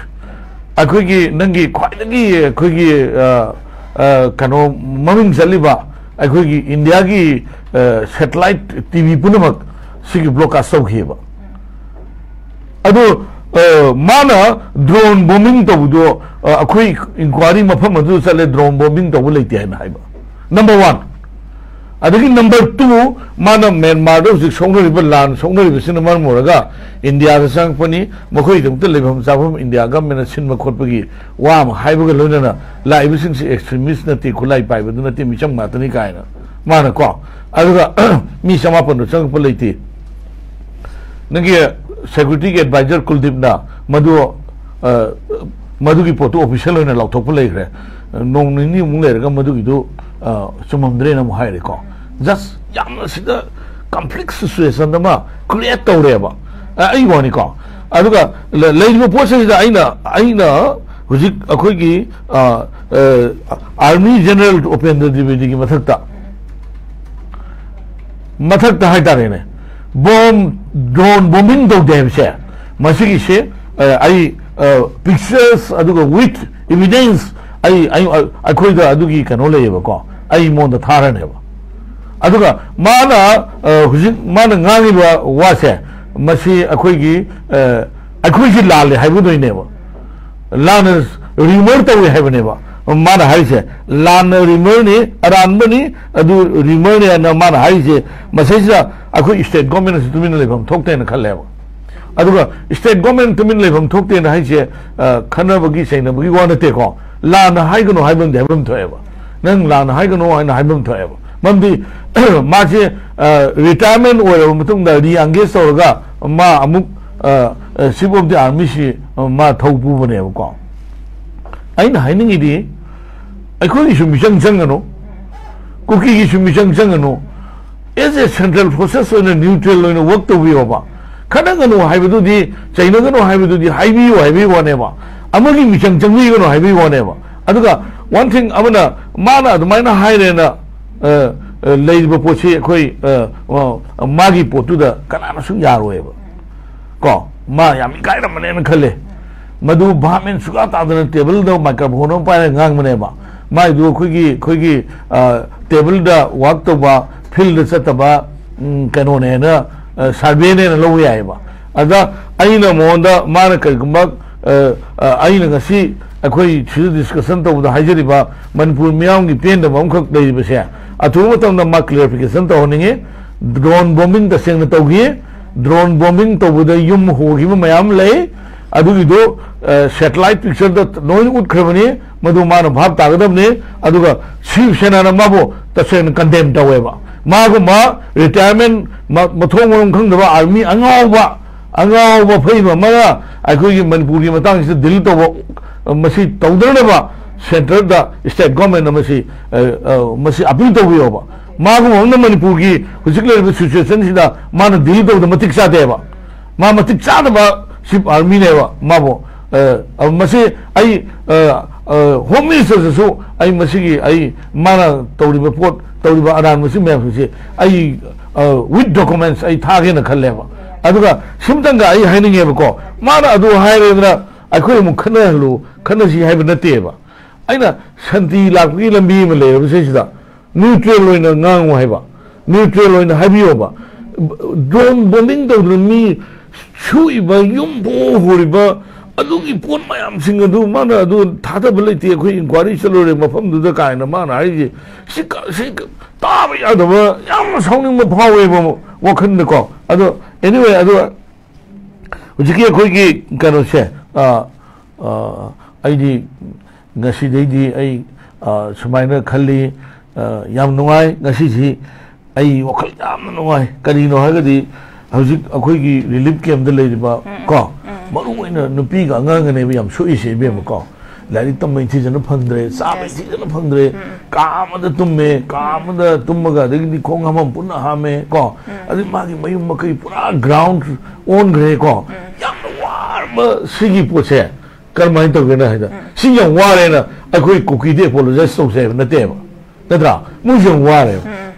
ꯑꯩꯈꯣꯏꯒꯤ ꯅꯪꯒꯤ ꯈ꯭ꯋꯥꯏꯗꯒꯤ ꯑꯩꯈꯣꯏꯒꯤ, ꯑ, ꯑ, ꯀꯩꯅꯣ ꯃꯃꯤꯡ ꯆꯠꯂꯤꯕ ꯑꯩꯈꯣꯏꯒꯤ ꯏꯟꯗꯤꯌꯥꯒꯤ, ꯑ, satellite T V ꯄꯨꯝꯅꯃꯛ ꯁꯤꯒꯤ broadcast ꯇꯧꯈꯤꯑꯕ꯫ ꯑꯗꯣ, ꯑ, ꯃꯥꯅ drone bombing ꯇꯧꯕꯗꯣ, ꯑ, ꯑꯩꯈꯣꯏ inquiry ꯃꯐꯝ ꯑꯗꯨꯗ ꯆꯠꯂꯦ, drone bombing ꯇꯧꯕ ꯂꯩꯇꯦ ꯍꯥꯏꯅ ꯍꯥꯏꯕ꯫ Number one꯫ ꯑꯗꯒꯤ number two, ꯃꯥꯅ ꯃ꯭ꯌꯥꯟꯃꯥꯔꯗ ꯍꯧꯖꯤꯛ ꯁꯣꯛꯅꯔꯤꯕ ꯂꯥꯟ ꯁꯣꯛꯅꯔꯤꯕꯁꯤꯅ ꯃꯔꯝ ꯑꯣꯏꯔꯒ ꯏꯟꯗꯤꯌꯥꯗ ꯆꯪꯉꯛꯄꯅꯤ, ꯃꯈꯣꯏꯒꯤꯗꯃꯛꯇ ꯂꯩꯐꯝ ꯆꯥꯐꯝ ꯏꯟꯗꯤꯌꯥ government ꯅ ꯁꯤꯟꯕ ꯈꯣꯠꯄꯒꯤ ꯋꯥ ꯑꯃ ꯍꯥꯏꯕꯒ ꯂꯣꯏꯅꯅ ꯂꯥꯛꯏꯕꯁꯤꯡꯁꯤ extremist ꯅꯠꯇꯦ, ꯈꯨꯠꯂꯥꯏ ꯄꯥꯏꯕꯗꯨ ꯅꯠꯇꯦ, ꯃꯤꯆꯝ ꯉꯥꯛꯇꯅꯤ ꯀꯥꯏꯅ ꯃꯥꯅ ꯀꯣ꯫ ꯑꯗꯨꯒ ꯃꯤ ꯆꯃꯥꯄꯟꯗꯣ ꯆꯪꯉꯛꯄ ꯂꯩꯇꯦ꯫ ꯅꯪꯒꯤ security ꯒꯤ advisor ꯀꯨꯜꯗꯤꯞꯅ ꯃꯗꯨ, ꯑ, ꯃꯗꯨꯒꯤ ꯄꯣꯠꯇꯨ official ꯑꯣꯏꯅ ꯂꯥꯎꯊꯣꯛꯄ ꯂꯩꯈ꯭ꯔꯦ꯫ ꯅꯣꯡ ꯅꯤꯅꯤꯃꯨꯛ ꯂꯩꯔꯒ ꯃꯗꯨꯒꯤꯗꯨ, ꯑ, ꯆꯨꯝꯃꯝꯗ꯭ꯔꯦꯅ ꯑꯃꯨꯛ ꯍꯥꯏꯔꯦꯀꯣ꯫ Just ꯌꯥꯝꯅ ꯁꯤꯗ complex situation ꯑꯃ create ꯇꯧꯔꯦꯕ꯫ ꯑ, ꯑꯩ ꯋꯥꯅꯤꯀꯣ꯫ ꯑꯗꯨꯒ ꯂ-, ꯂꯩꯔꯤꯕ ꯄꯣꯠꯁꯤꯗ ꯑꯩꯅ, ꯑꯩꯅ ꯍꯧꯖꯤꯛ ꯑꯩꯈꯣꯏꯒꯤ, ꯑ, ꯑ, Army General ꯎꯄꯦꯟꯗ꯭ꯔ ꯗ꯭ꯋꯤꯕꯦꯗꯤꯒꯤ ꯃꯊꯛꯇ ꯃꯊꯛꯇ ꯍꯥꯏꯇꯥꯔꯦꯅꯦ, ꯕꯣꯝ, ꯗ꯭ꯔꯣꯟ ꯕꯣꯝꯕꯤꯡ ꯇꯧꯗꯦ ꯍꯥꯏꯕꯁꯦ, ꯃꯁꯤꯒꯤꯁꯦ, ꯑ, ꯑꯩ, ꯑ, ꯄꯤꯛꯆꯔꯁ ꯑꯗꯨꯒ ꯋꯤꯠ ꯏꯚꯤꯗꯦꯟꯁ ꯑꯩ, ꯑꯩ, ꯑꯩꯈꯣꯏꯗ ꯑꯗꯨꯒꯤ ꯀꯩꯅꯣ ꯂꯩꯌꯦꯕꯀꯣ, ꯑꯩ ꯃꯉꯣꯟꯗ ꯊꯥꯔꯅꯦꯕ꯫ ꯑꯗꯨꯒ ꯃꯥꯅ, ꯑ, ꯍꯧꯖꯤꯛ ꯃꯥꯅ ꯉꯥꯡꯉꯤꯕ ꯋꯥꯁꯦ, ꯃꯁꯤ ꯑꯩꯈꯣꯏꯒꯤ, ꯑ, ꯑꯩꯈꯣꯏꯁꯤ ꯂꯥꯜꯂꯦ ꯍꯥꯏꯕꯗꯣꯏꯅꯦꯕ꯫ ꯂꯥꯟꯅ ꯔꯤꯃꯔ ꯇꯧꯏ ꯍꯥꯏꯕꯅꯦꯕ ꯃꯥꯅ ꯍꯥꯏꯔꯤꯁꯦ꯫ ꯂꯥꯟꯅ ꯔꯤꯃꯔꯅꯤ, ꯑꯔꯥꯟꯕꯅꯤ, ꯑꯗꯨ ꯔꯤꯃꯔꯅꯤ ꯍꯥꯏꯅ ꯃꯥꯅ ꯍꯥꯏꯔꯤꯁꯦ꯫ ꯃꯁꯤꯁꯤꯗ ꯑꯩꯈꯣꯏ ꯁ꯭ꯇꯦꯠ ꯒꯣꯔꯃꯦꯟꯅꯁꯨ ꯇꯨꯃꯤꯟꯅ ꯂꯩꯐꯝ ꯊꯣꯛꯇꯦꯅ ꯈꯜꯂꯦꯕ꯫ ꯑꯗꯨꯒ ꯁ꯭ꯇꯦꯠ ꯒꯣꯔꯃꯦꯟ ꯇꯨꯃꯤꯟ ꯂꯩꯐꯝ ꯊꯣꯛꯇꯦꯅ ꯍꯥꯏꯁꯦ, ꯑ, ꯈꯟꯅꯕꯒꯤ ꯆꯩꯅꯕꯒꯤ ꯋꯥ ꯅꯠꯇꯦꯀꯣ꯫ ꯂꯥꯟꯅ ꯍꯥꯏꯒꯅꯨ ꯍꯥꯏꯕ ꯑꯃꯗꯤ ꯍꯥꯏꯐꯝ ꯊꯣꯛꯑꯦꯕ꯫ ꯅꯪ ꯂꯥꯟꯅ ꯍꯥꯏꯒꯅꯨ ꯍꯥꯏꯅ ꯍꯥꯏꯐꯝ ꯊꯣꯛꯑꯦꯕ꯫ ꯃꯔꯝꯗꯤ ꯃꯥꯁꯦ, ꯑ, ꯔꯤꯇꯥꯌꯔꯃꯦꯟ ꯑꯣꯏꯔꯕ ꯃꯇꯨꯡꯗ ꯔꯤ ꯑꯦꯡꯒꯦꯖ ꯇꯧꯔꯒ ꯃꯥ ꯑꯃꯨꯛ, ꯑ, ꯑ, ꯆꯤꯐ ꯑꯣꯐ ꯗꯤ ꯑꯥꯔꯃꯤꯁꯤ, ꯑ, ꯃꯥ ꯊꯧ ꯄꯨꯕꯅꯦꯕꯀꯣ꯫ ꯑꯩꯅ ꯍꯥꯏꯅꯤꯡꯉꯤꯗꯤ, ꯑꯩꯈꯣꯏꯒꯤꯁꯨ ꯃꯤꯆꯪ ꯆꯪꯒꯅꯨ, ꯀꯨꯀꯤꯒꯤꯁꯨ ꯃꯤꯆꯪ ꯆꯪꯒꯅꯨ꯫ ꯑꯦꯁ ꯑꯦ ꯁꯦꯟꯇ꯭ꯔꯦꯜ ꯐꯣꯔꯁꯦꯁ ꯑꯣꯏꯅ ꯅ꯭ꯌꯨꯇ꯭ꯔꯦꯜ ꯑꯣꯏꯅ ꯋꯔꯛ ꯇꯧꯕꯤꯌꯣꯕ꯫ ꯈꯠꯅꯒꯅꯨ ꯍꯥꯏꯕꯗꯨꯗꯤ, ꯆꯩꯅꯒꯅꯨ ꯍꯥꯏꯕꯗꯨꯗꯤ ꯍꯥꯏꯕꯤꯌꯨ ꯍꯥꯏꯕꯒꯤ ꯋꯥꯅꯦꯕ, ꯑꯃꯒꯤ ꯃꯤꯆꯪ ꯆꯪꯕꯤꯒꯅꯨ ꯍꯥꯏꯕꯒꯤ ꯋꯥꯅꯦꯕ꯫ ꯑꯗꯨꯒ ꯋꯥꯟ ꯊꯤꯡ ꯑꯃꯅ, ꯃꯥꯅ ꯑꯗꯨꯃꯥꯏꯅ ꯍꯥꯏꯔꯦꯅ, ꯑ, ꯑ, ꯂꯩꯔꯤꯕ ꯄꯣꯠꯁꯤ ꯑꯩꯈꯣꯏ, ꯑ, ꯑ, ꯃꯥꯒꯤ ꯄꯣꯠꯇꯨꯗ ꯀꯅꯥꯅꯁꯨ ꯌꯥꯔꯣꯏꯕ꯫ ꯀꯣ, ꯃꯥ ꯌꯥꯝ ꯏꯀꯥꯏꯔꯝꯃꯅꯦꯅ ꯈꯜꯂꯦ꯫ ꯃꯗꯨ ꯚꯥꯞ ꯃꯦꯟ ꯁꯨꯛꯇꯥ ꯇꯥꯗꯅ ꯇꯦꯕꯜꯗ ꯃꯥꯏꯀ꯭ꯔꯣꯐꯣꯟ ꯑꯃ ꯄꯥꯏꯔꯒ ꯉꯥꯡꯕꯅꯦꯕ꯫ ꯃꯥꯏꯗꯨ ꯑꯩꯈꯣꯏꯒꯤ, ꯑꯩꯈꯣꯏꯒꯤ, ꯑ, ꯇꯦꯕꯜꯗ ꯋꯥꯛ ꯇꯧꯕ, ꯐꯤꯜꯗ ꯆꯠꯇꯕ, ꯎꯝ, ꯀꯩꯅꯣꯅꯦꯅ, ꯑ, ꯁꯔꯚꯦꯅꯦꯅ ꯂꯧꯕ ꯌꯥꯏꯑꯕ꯫ ꯑꯗ ꯑꯩꯅ ꯃꯉꯣꯟꯗ, ꯃꯥꯅ ꯀꯔꯤꯒꯨꯝꯕ, ꯑ, ꯑ, ꯑꯩꯅ ꯉꯁꯤ ꯑꯩꯈꯣꯏ ꯁꯤꯗ ꯗꯤꯁꯀꯁꯟ ꯇꯧꯕꯗ ꯍꯥꯏꯖꯔꯤꯕ ꯃꯅꯤꯄꯨꯔ ꯃꯤꯌꯥꯝꯒꯤ ꯄꯦꯟꯗꯕ ꯑꯃꯈꯛ ꯂꯩꯔꯤꯕꯁꯦ, ꯑꯊꯨꯕ ꯃꯇꯝꯗ ꯃꯥ ꯀ꯭ꯂꯦꯔꯤꯐꯤꯀꯦꯁꯟ ꯇꯧꯍꯟꯅꯤꯡꯉꯤ꯫ ꯗ꯭ꯔꯣꯟ ꯕꯣꯝꯕꯤꯡ ꯇꯁꯦꯡꯅ ꯇꯧꯈꯤ꯫ ꯗ꯭ꯔꯣꯟ ꯕꯣꯝꯕꯤꯡ ꯇꯧꯕꯗ ꯌꯨꯝ ꯍꯣꯈꯤꯕ ꯃꯌꯥꯝ ꯂꯩ꯫ ꯑꯗꯨꯒꯤꯗꯣ, ꯑ, ꯁꯦꯇꯦꯂꯥꯏꯠ ꯄꯤꯛꯆꯔꯗ ꯂꯣꯏꯅ ꯎꯠꯈ꯭ꯔꯕꯅꯤ꯫ ꯃꯗꯨ ꯃꯥꯅ ꯚꯥꯞ ꯇꯥꯒꯗꯕꯅꯤ꯫ ꯑꯗꯨꯒ ꯁꯤꯕ ꯁꯦꯅꯥꯅ ꯃꯥꯕꯨ ꯇꯁꯦꯡꯅ ꯀꯟꯗꯦꯝ ꯇꯧꯋꯦꯕ꯫ ꯃꯥꯒꯨꯝꯕ ꯔꯤꯇꯥꯌꯔꯃꯦꯟ, ꯃ-, ꯃꯊꯣꯡ ꯃꯔꯝ ꯈꯪꯗꯕ ꯑꯥꯔꯃꯤ ꯑꯉꯥꯎꯕ, ꯑꯉꯥꯎꯕ ꯐꯩꯕ ꯑꯃꯅ ꯑꯩꯈꯣꯏꯒꯤ ꯃꯅꯤꯄꯨꯔꯒꯤ ꯃꯇꯥꯡꯁꯤꯗ ꯗꯤꯜ ꯇꯧꯕ, ꯃꯁꯤ ꯇꯧꯗꯅꯕ ꯁꯦꯟꯇꯔꯗ ꯁ꯭ꯇꯦꯠ ꯒꯣꯔꯃꯦꯟꯅ ꯃꯁꯤ, ꯑ, ꯑ, ꯃꯁꯤ ꯑꯄꯤꯜ ꯇꯧꯕꯤꯌꯣꯕ꯫ ꯃꯥꯒꯨꯝꯕ ꯑꯃꯅ ꯃꯅꯤꯄꯨꯔꯒꯤ ꯍꯧꯖꯤꯛ ꯂꯩꯔꯤꯕ ꯁꯤꯆꯨꯋꯦꯁꯟꯁꯤꯗ ꯃꯥꯅ ꯗꯤꯜ ꯇꯧꯕꯗ ꯃꯇꯤꯛ ꯆꯥꯗꯦꯕ꯫ ꯃꯥ ꯃꯇꯤꯛ ꯆꯥꯗꯕ ꯆꯤꯐ ꯑꯥꯔꯃꯤꯅꯦꯕ ꯃꯥꯕꯨ꯫ ꯑ, ꯑ, ꯃꯁꯤ ꯑꯩ, ꯑ, ꯑ, ꯍꯣꯝ ꯃꯤꯅꯤꯁꯇꯔꯗꯁꯨ ꯑꯩ ꯃꯁꯤꯒꯤ, ꯑꯩ ꯃꯥꯅ ꯇꯧꯔꯤꯕ ꯄꯣꯠ, ꯇꯧꯔꯤꯕ ꯑꯔꯥꯟꯕꯁꯤ ꯃꯌꯥꯝꯁꯤꯡꯁꯦ ꯑꯩ ꯋꯤꯠ ꯗꯣꯀꯨꯃꯦꯟꯁ ꯑꯩ ꯊꯥꯒꯦꯅ ꯈꯜꯂꯦꯕ꯫ ꯑꯗꯨꯒ ꯁꯤꯝꯇꯪꯒ ꯑꯩ ꯍꯥꯏꯅꯤꯡꯉꯦꯕꯀꯣ, ꯃꯥꯅ ꯑꯗꯨ ꯍꯥꯏꯔꯦꯗꯅ ꯑꯩꯈꯣꯏ ꯑꯃꯨꯛ ꯈꯠꯅꯍꯜꯂꯨ, ꯈꯠꯅꯁꯤ ꯍꯥꯏꯕ ꯅꯠꯇꯦꯕ꯫ ꯑꯩꯅ ꯁꯥꯟꯇꯤ ꯂꯥꯛꯄꯒꯤ ꯂꯝꯕꯤ ꯑꯃ ꯂꯩꯔꯕ ꯁꯤꯁꯤꯗ ꯅ꯭ꯌꯨꯇ꯭ꯔꯦꯜ ꯑꯣꯏꯅ ꯉꯥꯡꯉꯨ ꯍꯥꯏꯕ, ꯅ꯭ꯌꯨꯇ꯭ꯔꯦꯜ ꯑꯣꯏꯅ ꯍꯥꯏꯕꯤꯌꯣꯕ꯫ ꯗ꯭ꯔꯣꯟ ꯕꯣꯝꯕꯤꯡ ꯇꯧꯗꯅ ꯃꯤ ꯁꯨꯏꯕ, ꯌꯨꯝ ꯄꯣꯛꯍꯧꯔꯤꯕ, ꯑꯗꯨꯒꯤ ꯄꯣꯠ ꯃꯌꯥꯝꯁꯤꯡ ꯑꯗꯨ ꯃꯥꯅ ꯑꯗꯨ ꯊꯥꯗꯕ ꯂꯩꯇꯦ, ꯑꯩꯈꯣꯏ ꯏꯟꯀ꯭ꯋꯥꯏꯔꯤ ꯆꯠꯂꯨꯔꯦ ꯃꯐꯝꯗꯨꯗ ꯀꯥꯏꯅ ꯃꯥꯅ ꯍꯥꯏꯔꯤꯁꯦ꯫ ꯁꯤ ꯀ- ꯁꯤ ꯀ- ꯇꯥꯕ ꯌꯥꯗꯕ, ꯌꯥꯝꯅ ꯁꯥꯎꯅꯤꯡꯕ ꯐꯥꯎꯋꯦꯕ ꯋꯥꯈꯜꯗꯀꯣ꯫ ꯑꯗꯣ anyway, ꯑꯗꯣ ꯍꯧꯖꯤꯛꯀꯤ ꯑꯩꯈꯣꯏꯒꯤ ꯀꯩꯅꯣꯁꯦ, ꯑ, ꯑ, ꯑꯩꯗꯤ ꯉꯁꯤꯗꯩꯗꯤ ꯑꯩ, ꯑ, ꯁꯨꯃꯥꯏꯅ ꯈꯜꯂꯤ, ꯑ, ꯌꯥꯝ ꯅꯨꯡꯉꯥꯏ ꯉꯁꯤꯁꯤ꯫ ꯑꯩ ꯋꯥꯈꯜ ꯌꯥꯝꯅ ꯅꯨꯡꯉꯥꯏ꯫ ꯀꯔꯤꯅꯣ ꯍꯥꯏꯔꯒꯗꯤ ꯍꯧꯖꯤꯛ ꯑꯩꯈꯣꯏꯒꯤ ꯔꯤꯂꯤꯐ ꯀꯦꯝꯗ ꯂꯩꯔꯤꯕ ꯀꯣ, ꯃꯔꯨ ꯑꯣꯏꯅ ꯅꯨꯄꯤꯒ ꯑꯉꯥꯡꯒꯅꯦꯕ ꯌꯥꯝ ꯁꯣꯛꯏꯁꯦ, ꯏꯕꯦꯝꯃ ꯀꯣ꯫ ꯂꯥꯏꯔꯤꯛ ꯇꯝꯕ ꯏꯟꯊꯤꯖꯅ ꯐꯪꯗ꯭ꯔꯦ, ꯆꯥꯕ ꯏꯟꯊꯤꯖꯅ ꯐꯪꯗ꯭ꯔꯦ, ꯀꯥ ꯑꯃꯗ ꯇꯨꯝꯃꯦ, ꯀꯥ ꯑꯃꯗ ꯇꯨꯝꯃꯒ ꯑꯗꯒꯤꯗꯤ ꯈꯣꯡ ꯍꯥꯝꯐꯝ ꯄꯨꯟꯅ ꯍꯥꯝꯃꯦ ꯀꯣ꯫ ꯑꯗꯩ ꯃꯥꯒꯤ ꯃꯌꯨꯝ ꯃꯀꯩ ꯄꯨꯔꯥ ꯒ꯭ꯔꯥꯎꯟ ꯑꯣꯟꯈ꯭ꯔꯦ ꯀꯣ꯫ ꯌꯥꯝꯅ ꯋꯥꯔꯕ ꯁꯤꯒꯤ ꯄꯣꯠꯁꯦ ꯀꯔꯝꯍꯥꯏꯅ ꯇꯧꯒꯦꯅ ꯍꯥꯏꯗ, ꯁꯤ ꯌꯥꯝ ꯋꯥꯔꯦꯅ ꯑꯩꯈꯣꯏ ꯀꯨꯀꯤꯗꯤ ꯑꯦꯄꯣꯂꯣꯖꯥꯏꯁ ꯇꯧꯁꯦ ꯍꯥꯏꯕ ꯅꯠꯇꯦꯕ, ꯅꯠꯇ꯭ꯔꯥ? ꯃꯣꯏꯁꯨ ꯌꯥꯝ ꯋꯥꯔꯦꯕ꯫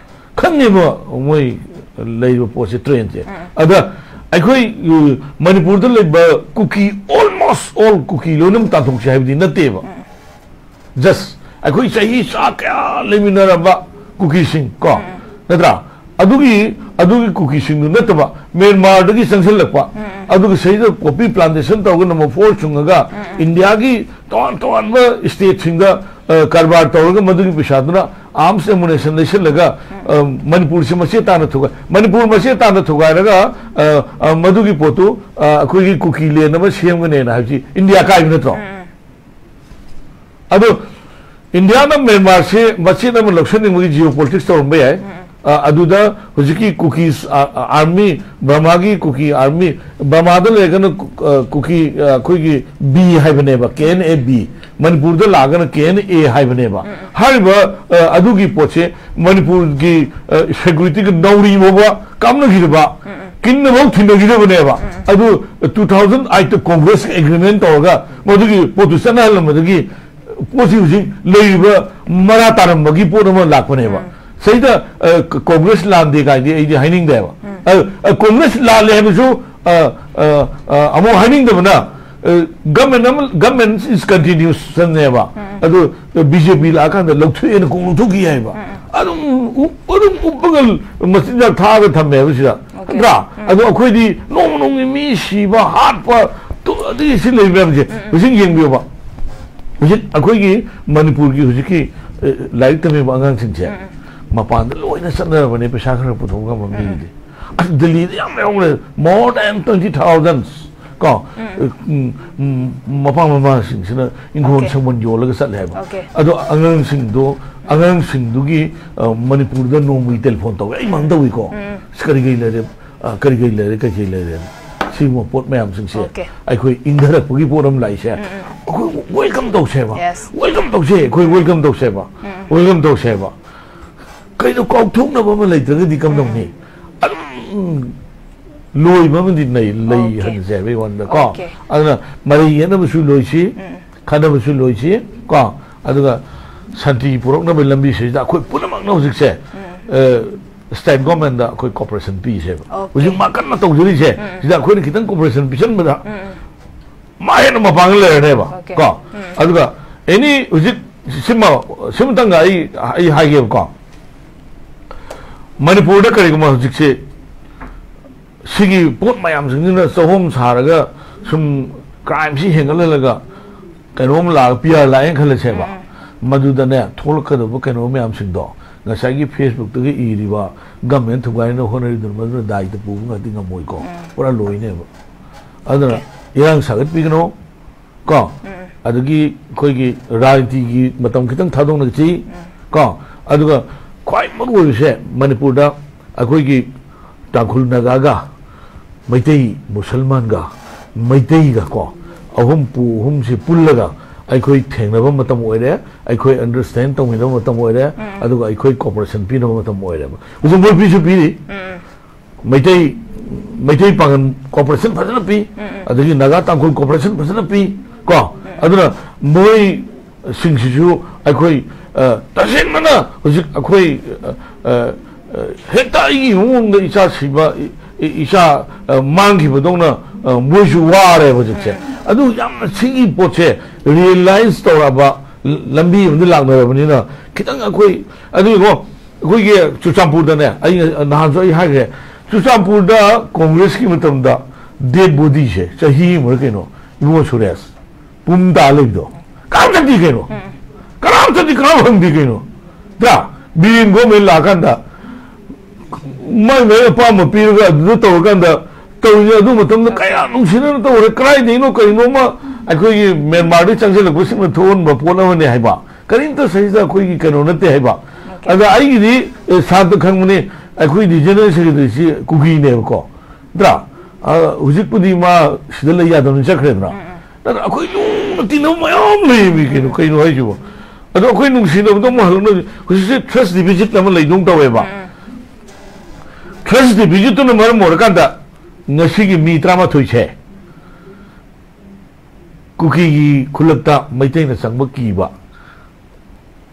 ꯈꯪꯉꯦꯕ ꯃꯣꯏ ꯂꯩꯔꯤꯕ ꯄꯣꯠꯁꯦ, ꯇ꯭ꯔꯦꯟꯁꯦ꯫ ꯑꯗ ꯑꯩꯈꯣꯏ, ꯎ, ꯃꯅꯤꯄꯨꯔꯗ ꯂꯩꯕ ꯀꯨꯀꯤ, almost all ꯀꯨꯀꯤ ꯂꯣꯏꯅꯃꯛ ꯇꯥꯟꯊꯣꯛꯁꯦ ꯍꯥꯏꯕꯗꯤ ꯅꯠꯇꯦꯕ꯫ Just ꯑꯩꯈꯣꯏ ꯆꯍꯤ ꯆꯥ ꯀꯌꯥ ꯂꯩꯃꯤꯟꯅꯔꯕ ꯀꯨꯀꯤꯁꯤꯡ ꯀꯣ, ꯅꯠꯇ꯭ꯔꯥ? ꯑꯗꯨꯒꯤ, ꯑꯗꯨꯒꯤ ꯀꯨꯀꯤꯁꯤꯡꯗꯨ ꯅꯠꯇꯕ ꯃ꯭ꯌꯥꯟꯃꯥꯔꯗꯒꯤ ꯆꯪꯁꯤꯜꯂꯛꯄ, ꯑꯗꯨꯒ ꯁꯤꯗ ꯄꯣꯄꯤ ꯄ꯭ꯂꯥꯟꯇꯦꯁꯟ ꯇꯧꯔꯒ ꯅꯝꯕꯔ ꯐꯣꯔ ꯁꯨꯡꯉꯒ ꯏꯟꯗꯤꯌꯥꯒꯤ ꯇꯣꯉꯥꯟ ꯇꯣꯉꯥꯟꯕ ꯁ꯭ꯇꯦꯠꯁꯤꯡꯗ, ꯑ, ꯀꯔꯕꯥꯔ ꯇꯧꯔꯒ ꯃꯗꯨꯒꯤ ꯄꯩꯁꯥꯗꯨꯅ ꯑꯥꯔꯝꯁ ꯑꯦꯃꯨꯅꯦꯁꯟ ꯂꯩꯁꯤꯜꯂꯒ, ꯑ, ꯃꯅꯤꯄꯨꯔꯁꯤ ꯃꯆꯦꯠ ꯇꯥꯅ ꯊꯨꯒꯥꯏ-, ꯃꯅꯤꯄꯨꯔ ꯃꯆꯦꯠ ꯇꯥꯅ ꯊꯨꯒꯥꯏꯔꯒ, ꯑ, ꯑ, ꯃꯗꯨꯒꯤ ꯄꯣꯠꯇꯨ, ꯑ, ꯑꯩꯈꯣꯏꯒꯤ ꯀꯨꯀꯤ ꯂꯦꯟ ꯑꯃ ꯁꯦꯝꯒꯅꯦꯅ ꯍꯥꯏꯕꯁꯤ ꯏꯟꯗꯤꯌꯥ ꯀꯥꯏꯕ ꯅꯠꯇ꯭ꯔꯣ? ꯑꯗꯣ ꯏꯟꯗꯤꯌꯥꯅ ꯃ꯭ꯌꯥꯟꯃꯥꯔꯁꯦ ꯃꯆꯦꯠ ꯑꯃ ꯂꯧꯁꯤꯟꯅꯤꯡꯕꯒꯤ ꯖꯤꯑꯣ ꯄꯣꯂꯤꯇꯤꯛꯁ ꯇꯧꯔꯝꯕ ꯌꯥꯏ꯫ ꯑ, ꯑꯗꯨꯗ ꯍꯧꯖꯤꯛꯀꯤ ꯀꯨꯀꯤꯁ, ꯑ, ꯑ, ꯑꯥꯔꯃꯤ, ꯕꯔꯃꯥꯒꯤ ꯀꯨꯀꯤ ꯑꯥꯔꯃꯤ, ꯕꯔꯃꯥꯗ ꯂꯩꯔꯒꯅ ꯀꯨ-, ꯑ, ꯀꯨꯀꯤ, ꯑ, ꯑꯩꯈꯣꯏꯒꯤ ꯕꯤ ꯍꯥꯏꯕꯅꯦꯕ, ꯀꯦ ꯑꯦꯟ ꯑꯦ ꯕꯤ, ꯃꯅꯤꯄꯨꯔꯗ ꯂꯥꯛꯑꯒꯅ ꯀꯦ ꯑꯦꯟ ꯑꯦ ꯍꯥꯏꯕꯅꯦꯕ꯫ ꯍꯥꯏꯔꯤꯕ, ꯑ, ꯑꯗꯨꯒꯤ ꯄꯣꯠꯁꯦ ꯃꯅꯤꯄꯨꯔꯒꯤ, ꯑ, ꯁꯦꯀ꯭ꯌꯨꯔꯤꯇꯤꯒ ꯅꯥꯎꯔꯤ ꯐꯥꯎꯕ ꯀꯥꯞꯅꯈꯤꯗꯕ, ꯀꯤꯟꯅꯐꯥꯎ ꯊꯤꯟꯅꯈꯤꯗꯕꯅꯦꯕ꯫ ꯑꯗꯨ ꯇꯨ ꯊꯥꯎꯖꯟ ꯑꯥꯏꯠꯇ ꯀꯣꯡꯒ꯭ꯔꯦꯁꯀ ꯑꯦꯒ꯭ꯔꯤꯃꯦꯟ ꯇꯧꯔꯒ ꯃꯗꯨꯒꯤ ꯄꯣꯠꯇꯨ ꯆꯠꯅꯍꯜꯂꯝꯕꯗꯒꯤ ꯄꯣꯠꯁꯤ ꯍꯧꯖꯤꯛ ꯂꯩꯔꯤꯕ ꯃꯔꯥ ꯇꯥꯔꯝꯕꯒꯤ ꯄꯣꯠ ꯑꯃ ꯂꯥꯛꯄꯅꯦꯕ꯫ ꯁꯤꯗ, ꯑ, ꯀ-, ꯀꯣꯡꯒ꯭ꯔꯦꯁ ꯂꯥꯟꯗꯦ ꯀꯥꯏꯗꯤ ꯑꯩꯗꯤ ꯍꯥꯏꯅꯤꯡꯗꯦꯕ꯫ ꯑ, ꯑ, ꯀꯣꯡꯒ꯭ꯔꯦꯁ ꯂꯥꯜꯂꯦ ꯍꯥꯏꯕꯁꯨ, ꯑ, ꯑ, ꯑ, ꯑꯃꯨꯛ ꯍꯥꯏꯅꯤꯡꯗꯕꯅ, ꯑ, government ꯑꯃ, government is continuation ꯅꯦꯕ꯫ ꯑꯗꯨ ꯕꯤ ꯖꯦ ꯄꯤ ꯂꯥꯛꯑꯀꯥꯟꯗ ꯂꯧꯊꯣꯛꯑꯦꯅ ꯀꯣꯛ ꯂꯧꯊꯣꯛꯈꯤ ꯍꯥꯏꯕ꯫ ꯑꯗꯨꯝ ꯎ-, ꯑꯗꯨꯝ ꯎꯞꯄꯒ ꯃꯆꯤꯟꯖꯥꯛ ꯊꯥꯛꯑꯒ ꯊꯝꯃꯦꯕ ꯁꯤꯗ꯫ ꯅꯠꯇ꯭ꯔꯥ? ꯑꯗꯣ ꯑꯩꯈꯣꯏꯗꯤ ꯅꯣꯡꯃ ꯅꯣꯡꯃꯒꯤ ꯃꯤ ꯁꯤꯕ, ꯍꯥꯠꯄ, ꯇꯨ-, ꯑꯗꯨꯒꯤ ꯁꯤ ꯂꯩ ꯃꯌꯥꯝꯁꯦ ꯍꯧꯖꯤꯛ ꯌꯦꯡꯕꯤꯌꯣꯕ꯫ ꯍꯧꯖꯤꯛ ꯑꯩꯈꯣꯏꯒꯤ ꯃꯅꯤꯄꯨꯔꯒꯤ ꯍꯧꯖꯤꯛꯀꯤ, ꯑ, ꯂꯥꯏꯔꯤꯛ ꯇꯝꯃꯤꯕ ꯑꯉꯥꯡꯁꯤꯡꯁꯦ ꯃꯄꯥꯟꯗ ꯂꯣꯏꯅ ꯆꯠꯅꯔꯕꯅꯦ, ꯄꯩꯁꯥ ꯈꯔ ꯄꯨꯊꯣꯛ ꯉꯝꯕ ꯃꯤꯒꯤꯗꯤ꯫ ꯑꯁ, ꯗꯦꯜꯂꯤꯗ ꯌꯥꯝ ꯌꯥꯎꯔꯦ, more than twenty thousand꯫ ꯀꯣ? ꯎꯝ, ꯎꯝ, ꯃꯄꯥ ꯃꯃꯥꯁꯤꯡꯁꯤꯅ ꯏꯪꯈꯣꯜ Okay. ꯁꯪꯕꯜ ꯌꯣꯜꯂꯒ ꯆꯠꯂꯦ ꯍꯥꯏꯕ꯫ Okay. ꯑꯗꯣ ꯑꯉꯥꯡꯁꯤꯡꯗꯣ, ꯑꯉꯥꯡꯁꯤꯡꯗꯨꯒꯤ, ꯑ, ꯃꯅꯤꯄꯨꯔꯗ ꯅꯣꯡꯃꯒꯤ ꯇꯦꯂꯤꯐꯣꯟ ꯇꯧꯋꯦ, ꯑꯩ ꯃꯥꯡ ꯇꯧꯏꯀꯣ꯫ ꯎꯝ꯫ "ꯑꯁ, ꯀꯔꯤ ꯀꯔꯤ ꯂꯩꯔꯦ? ꯑ, ꯀꯔꯤ ꯀꯔꯤ ꯂꯩꯔꯦ? ꯀꯔꯤ ꯀꯔꯤ ꯂꯩꯔꯦ?" ꯁꯤꯒꯨꯝꯕ ꯄꯣꯠ ꯃꯌꯥꯝꯁꯤꯡꯁꯦ Okay. ꯑꯩꯈꯣꯏ ꯏꯪꯊꯔꯛꯄꯒꯤ ꯄꯣꯠ ꯑꯃ ꯂꯥꯛꯏꯁꯦ꯫ ꯎꯝ, ꯎꯝ꯫ ꯑꯩꯈꯣꯏ welcome ꯇꯧꯁꯦꯕ꯫ Yes. Welcome ꯇꯧꯁꯦ, ꯑꯩꯈꯣꯏ welcome ꯇꯧꯁꯦꯕ꯫ ꯎꯝ, ꯎꯝ꯫ Welcome ꯇꯧꯁꯦꯕ꯫ ꯀꯩꯅꯣ, ꯀꯥꯎꯊꯣꯛꯅꯕ ꯑꯃ ꯂꯩꯇ꯭ꯔꯒꯗꯤ ꯀꯝꯗꯧꯅꯤ? ꯎꯝ꯫ ꯑꯗꯨꯝ ꯂꯣꯏꯕ ꯑꯃꯗꯤ ꯂꯩ, ꯂꯩ Okay. ꯍꯟꯁꯦ ꯍꯥꯏꯕꯒꯤ ꯋꯥꯅꯤꯗꯀꯣ꯫ Okay. ꯑꯗꯨꯅ ꯃꯔꯩ ꯌꯦꯠꯅꯕꯁꯨ ꯂꯣꯏꯁꯤ, ꯎꯝ꯫ ꯈꯠꯅꯕꯁꯨ ꯂꯣꯏꯁꯤ ꯀꯣ꯫ ꯑꯗꯨꯒ ꯁꯥꯟꯇꯤ ꯄꯨꯔꯛꯅꯕ ꯂꯝꯕꯤꯁꯤꯗ ꯑꯩꯈꯣꯏ ꯄꯨꯝꯅꯃꯛꯅ ꯍꯧꯖꯤꯛꯁꯦ, ꯎꯝ꯫ ꯑ, state government ꯗ ꯑꯩꯈꯣꯏ cooperation ꯄꯤꯁꯦꯕ꯫ Okay. ꯍꯧꯖꯤꯛ ꯃꯥ ꯀꯟꯅ ꯇꯧꯖꯔꯤꯁꯦ, ꯎꯝ꯫ ꯁꯤꯗ ꯑꯩꯈꯣꯏꯅ ꯈꯤꯇꯪ cooperation ꯄꯤꯁꯟꯕꯗ ꯎꯝ, ꯎꯝ꯫ ꯃꯥ ꯍꯦꯟꯅ ꯃꯄꯥꯡꯒꯜ ꯂꯩꯔꯅꯦꯕ Okay. ꯀꯣ꯫ ꯎꯝ꯫ ꯑꯗꯨꯒ any ꯍꯧꯖꯤꯛ ꯁꯤꯃ, ꯁꯤꯃꯇꯪꯒ ꯑꯩ, ꯑꯩ ꯍꯥꯏꯒꯦꯕꯀꯣ꯫ ꯃꯅꯤꯄꯨꯔꯗ ꯀꯔꯤꯒꯨꯝꯕ ꯍꯧꯖꯤꯛꯁꯦ ꯁꯤꯒꯤ ꯄꯣꯠ ꯃꯌꯥꯝꯁꯤꯡꯁꯤꯅ ꯆꯍꯣꯝ ꯁꯥꯔꯒ ꯁꯨꯝ crime ꯁꯤ ꯍꯦꯟꯒꯠꯍꯜꯂꯒ ꯀꯩꯅꯣꯝ ꯂꯥꯛꯑꯒ P R ꯂꯥꯛꯑꯦꯅ ꯈꯜꯂꯁꯦꯕ꯫ ꯎꯝ꯫ ꯃꯗꯨꯗꯅꯦ ꯊꯣꯛꯂꯛꯀꯗꯕ ꯀꯩꯅꯣ ꯃꯌꯥꯝꯁꯤꯡꯗꯣ ꯉꯁꯥꯏꯒꯤ Facebook ꯇꯒ ꯏꯔꯤꯕ government ꯊꯨꯒꯥꯏꯅꯕ ꯍꯣꯠꯅꯔꯤꯗꯨꯅ ꯃꯗꯨꯅ ꯗꯥꯏꯇ ꯄꯨꯕ ꯉꯥꯛꯇꯤ ꯉꯝꯃꯣꯏꯀꯣ꯫ ꯎꯝ꯫ ꯄꯨꯔꯥ ꯂꯣꯏꯅꯦꯕ꯫ ꯑꯗꯨꯅ Okay. ꯏꯔꯥꯡ ꯁꯥꯒꯠꯄꯤꯒꯅꯣ꯫ ꯀꯣ? ꯎꯝ꯫ ꯑꯗꯒꯤ ꯑꯩꯈꯣꯏꯒꯤ ꯔꯥꯖꯅꯤꯇꯤꯒꯤ ꯃꯇꯝ ꯈꯤꯇꯪ ꯊꯥꯗꯣꯛꯅꯁꯤ꯫ ꯎꯝ꯫ ꯀꯣ? ꯑꯗꯨꯒ ꯈ꯭ꯋꯥꯏ ꯃꯔꯨ ꯑꯣꯏꯕꯁꯦ ꯃꯅꯤꯄꯨꯔꯗ ꯑꯩꯈꯣꯏꯒꯤ ꯇꯥꯡꯈꯨꯜ ꯅꯥꯒꯥꯒ ꯃꯩꯇꯩ ꯃꯨꯁꯜꯃꯥꯟꯒ ꯃꯩꯇꯩꯒ ꯀꯣ, ꯑꯍꯨꯝ ꯄꯨ ꯑꯍꯨꯝꯁꯤ ꯄꯨꯜꯂꯒ ꯑꯩꯈꯣꯏ ꯊꯦꯡꯅꯕ ꯃꯇꯝ ꯑꯣꯏꯔꯦ, ꯑꯩꯈꯣꯏ understand ꯇꯧꯃꯤꯟꯅꯕ ꯃꯇꯝ ꯑꯣꯏꯔꯦ, ꯎꯝ꯫ ꯑꯗꯨꯒ ꯑꯩꯈꯣꯏ cooperation ꯄꯤꯅꯕ ꯃꯇꯝ ꯑꯣꯏꯔꯦꯕ꯫ ꯍꯧꯖꯤꯛ ꯃꯣꯏ ꯄꯤꯁꯨ ꯄꯤꯔꯤ꯫ ꯎꯝ꯫ ꯃꯩꯇꯩ, ꯃꯩꯇꯩ ꯄꯥꯉꯜ cooperation ꯐꯖꯅ ꯄꯤ, ꯎꯝ, ꯎꯝ꯫ ꯑꯗꯒꯤ ꯅꯥꯒꯥ ꯇꯥꯡꯈꯨꯜ cooperation ꯐꯖꯅ ꯄꯤ, ꯀꯣ? ꯎꯝ꯫ ꯑꯗꯨꯅ ꯃꯣꯏ ꯁꯤꯡꯁꯤꯁꯨ ꯑꯩꯈꯣꯏ, ꯑ, ꯇꯁꯦꯡꯕꯅ ꯍꯧꯖꯤꯛ ꯑꯩꯈꯣꯏ, ꯑ, ꯑ, ꯑ, ꯍꯦꯛꯇ ꯑꯩꯒꯤ ꯃꯑꯣꯡꯗ ꯏꯆꯥ ꯁꯤꯕ, ꯏ-, ꯏ-, ꯏꯆꯥ, ꯑ, ꯃꯥꯡꯈꯤꯕꯗꯧꯅ, ꯑ, ꯃꯣꯏꯁꯨ ꯋꯥꯔꯦꯕ ꯍꯧꯖꯤꯛꯁꯦ꯫ ꯑꯗꯨ ꯌꯥꯝꯅ ꯁꯤꯒꯤ ꯄꯣꯠꯁꯦ realize ꯇꯧꯔꯛꯑꯕ ꯂ-, ꯂꯝꯕꯤ ꯑꯃꯗ ꯂꯥꯛꯅꯔꯕꯅꯤꯅ ꯈꯤꯇꯪ ꯑꯩꯈꯣꯏ, ꯑꯗꯨꯒꯤꯀꯣ, ꯑꯩꯈꯣꯏꯒꯤ ꯆꯨꯔꯆꯥꯟꯄꯨꯔꯗꯅꯦ, ꯑꯩ ꯅꯍꯥꯟꯁꯨ ꯑꯩ ꯍꯥꯏꯈ꯭ꯔꯦ, ꯆꯨꯔꯆꯥꯟꯄꯨꯔꯗ ꯀꯣꯡꯒ꯭ꯔꯦꯁꯀꯤ ꯃꯇꯝꯗ dead bodyꯁꯦ ꯆꯍꯤ ꯑꯃꯔ ꯀꯩꯅꯣ, ꯏꯕꯨꯡꯉꯣ ꯁꯨꯔꯦꯁ, ꯄꯨꯝ ꯇꯥ ꯂꯩꯕꯗꯣ꯫ ꯀꯅꯥꯝ ꯆꯠꯇꯦ ꯀꯩꯅꯣ꯫ ꯀꯅꯥꯝ ꯆꯠꯇꯦ, ꯀꯅꯥꯝ ꯍꯪꯗꯦ ꯀꯩꯅꯣ꯫ ꯅꯠꯇ꯭ꯔꯥ? ꯕꯤꯔꯦꯟ ꯒꯣꯔꯃꯦꯟ ꯂꯥꯛꯑꯀꯥꯟꯗ ꯃꯥꯏ ꯃꯥꯏ ꯑꯄꯥꯝꯕ ꯄꯤꯔꯒ ꯑꯗꯨꯗ ꯇꯧꯔꯀꯥꯟꯗ ꯇꯧꯔꯤꯅꯦ꯫ ꯑꯗꯨ ꯃꯇꯝꯗ ꯀꯌꯥ ꯅꯨꯡꯁꯤꯅꯅ ꯇꯧꯔꯦ꯫ ꯀꯗꯥꯏꯗꯒꯤꯅꯣ ꯀꯩꯅꯣꯃ ꯑꯩꯈꯣꯏꯒꯤ ꯃ꯭ꯌꯥꯟꯃꯥꯔꯗꯒꯤ ꯆꯪꯁꯤꯜꯂꯛꯄꯁꯤꯡꯅ ꯊꯣꯛꯍꯟꯕ ꯄꯣꯠ ꯑꯃꯅꯦ ꯍꯥꯏꯕ꯫ ꯀꯔꯤꯝꯇ ꯁꯤꯗ ꯑꯩꯈꯣꯏꯒꯤ ꯀꯩꯅꯣ ꯅꯠꯇꯦ ꯍꯥꯏꯕ꯫ ꯑꯗ ꯑꯩꯒꯤꯗꯤ, ꯑꯦ, ꯁꯥꯟꯇ ꯈꯪꯕꯅꯤ, ꯑꯩꯈꯣꯏꯗꯤ ꯖꯦꯅꯔꯦꯜ ꯁꯦꯀ꯭ꯔꯦꯇꯔꯤꯁꯤ ꯀꯨꯀꯤꯅꯦꯕꯀꯣ꯫ ꯅꯠꯇ꯭ꯔꯥ? ꯑ, ꯍꯧꯖꯤꯛꯄꯨꯗꯤ ꯃꯥ ꯁꯤꯗ ꯂꯩ ꯌꯥꯗꯕꯅꯤ ꯆꯠꯈ꯭ꯔꯦꯗꯅ꯫ ꯅꯠꯇ꯭ꯔ ꯑꯩꯈꯣꯏ ꯂꯨꯅ ꯇꯤꯟꯅꯕ ꯃꯌꯥꯝ ꯂꯩꯌꯦꯃꯤ ꯀꯩꯅꯣ, ꯀꯩꯅꯣ ꯍꯥꯏꯁꯤꯕꯣ? ꯑꯗꯣ ꯑꯩꯈꯣꯏ ꯅꯨꯡꯁꯤꯅꯕꯗꯣ ꯑꯃꯨꯛ ꯍꯜꯂꯛꯅ ꯍꯧꯖꯤꯛꯁꯦ trust deficit ꯑꯃ ꯂꯩꯗꯧ ꯇꯧꯋꯦꯕ꯫ Trust deficitꯇꯨꯅ ꯃꯔꯝ ꯑꯣꯏꯔꯀꯥꯟꯗ ꯉꯁꯤꯒꯤ ꯃꯤ ꯇꯔꯥꯃꯥꯊꯣꯏꯁꯦ ꯀꯨꯀꯤꯒꯤ ꯈꯨꯜꯂꯛꯇ ꯃꯩꯇꯩꯅ ꯆꯪꯕ ꯀꯤꯕ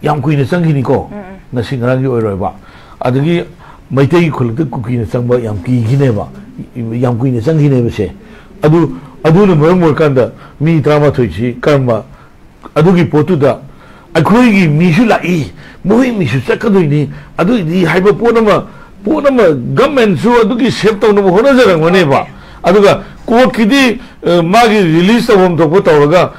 ꯌꯥꯝ ꯀꯨꯏꯅ ꯆꯪꯈꯤꯅꯤꯀꯣ꯫ ꯉꯁꯤ ꯉꯔꯥꯡꯒꯤ ꯑꯣꯏꯔꯣꯏꯕ꯫ ꯑꯗꯒꯤ ꯃꯩꯇꯩꯒꯤ ꯈꯨꯜꯂꯛꯇ ꯀꯨꯀꯤꯅ ꯆꯪꯕ ꯌꯥꯝ ꯀꯤꯈꯤꯅꯦꯕ, ꯌꯥꯝ ꯀꯨꯏꯅ ꯆꯪꯈꯤꯅꯦꯕꯁꯦ꯫ ꯑꯗꯨ, ꯑꯗꯨꯅ ꯃꯔꯝ ꯑꯣꯏꯔꯀꯥꯟꯗ ꯃꯤ ꯇꯔꯥꯃꯥꯊꯣꯏꯁꯤ ꯀꯔꯝꯕ ꯑꯗꯨꯒꯤ ꯄꯣꯠꯇꯨꯗ ꯑꯩꯈꯣꯏꯒꯤ ꯃꯤꯁꯨ ꯂꯥꯛꯏ, ꯃꯈꯣꯏ ꯃꯤꯁꯨ ꯆꯠꯀꯗꯣꯏꯅꯤ, ꯑꯗꯨꯏꯗꯤ ꯍꯥꯏꯕ ꯄꯣꯠ ꯑꯃ, ꯄꯣꯠ ꯑꯃ ꯒꯃꯦꯟꯁꯨ ꯑꯗꯨꯒꯤ ꯁꯦꯞ ꯇꯧꯅꯕ ꯍꯣꯠꯅꯖꯔꯝꯒꯅꯦꯕ꯫ ꯑꯗꯨꯒ ꯀꯣꯔꯠꯀꯤꯗꯤ, ꯑ, ꯃꯥꯒꯤ ꯔꯤꯂꯤꯁ ꯇꯧꯐꯝ ꯊꯣꯛꯄ ꯇꯧꯔꯒ, ꯑ,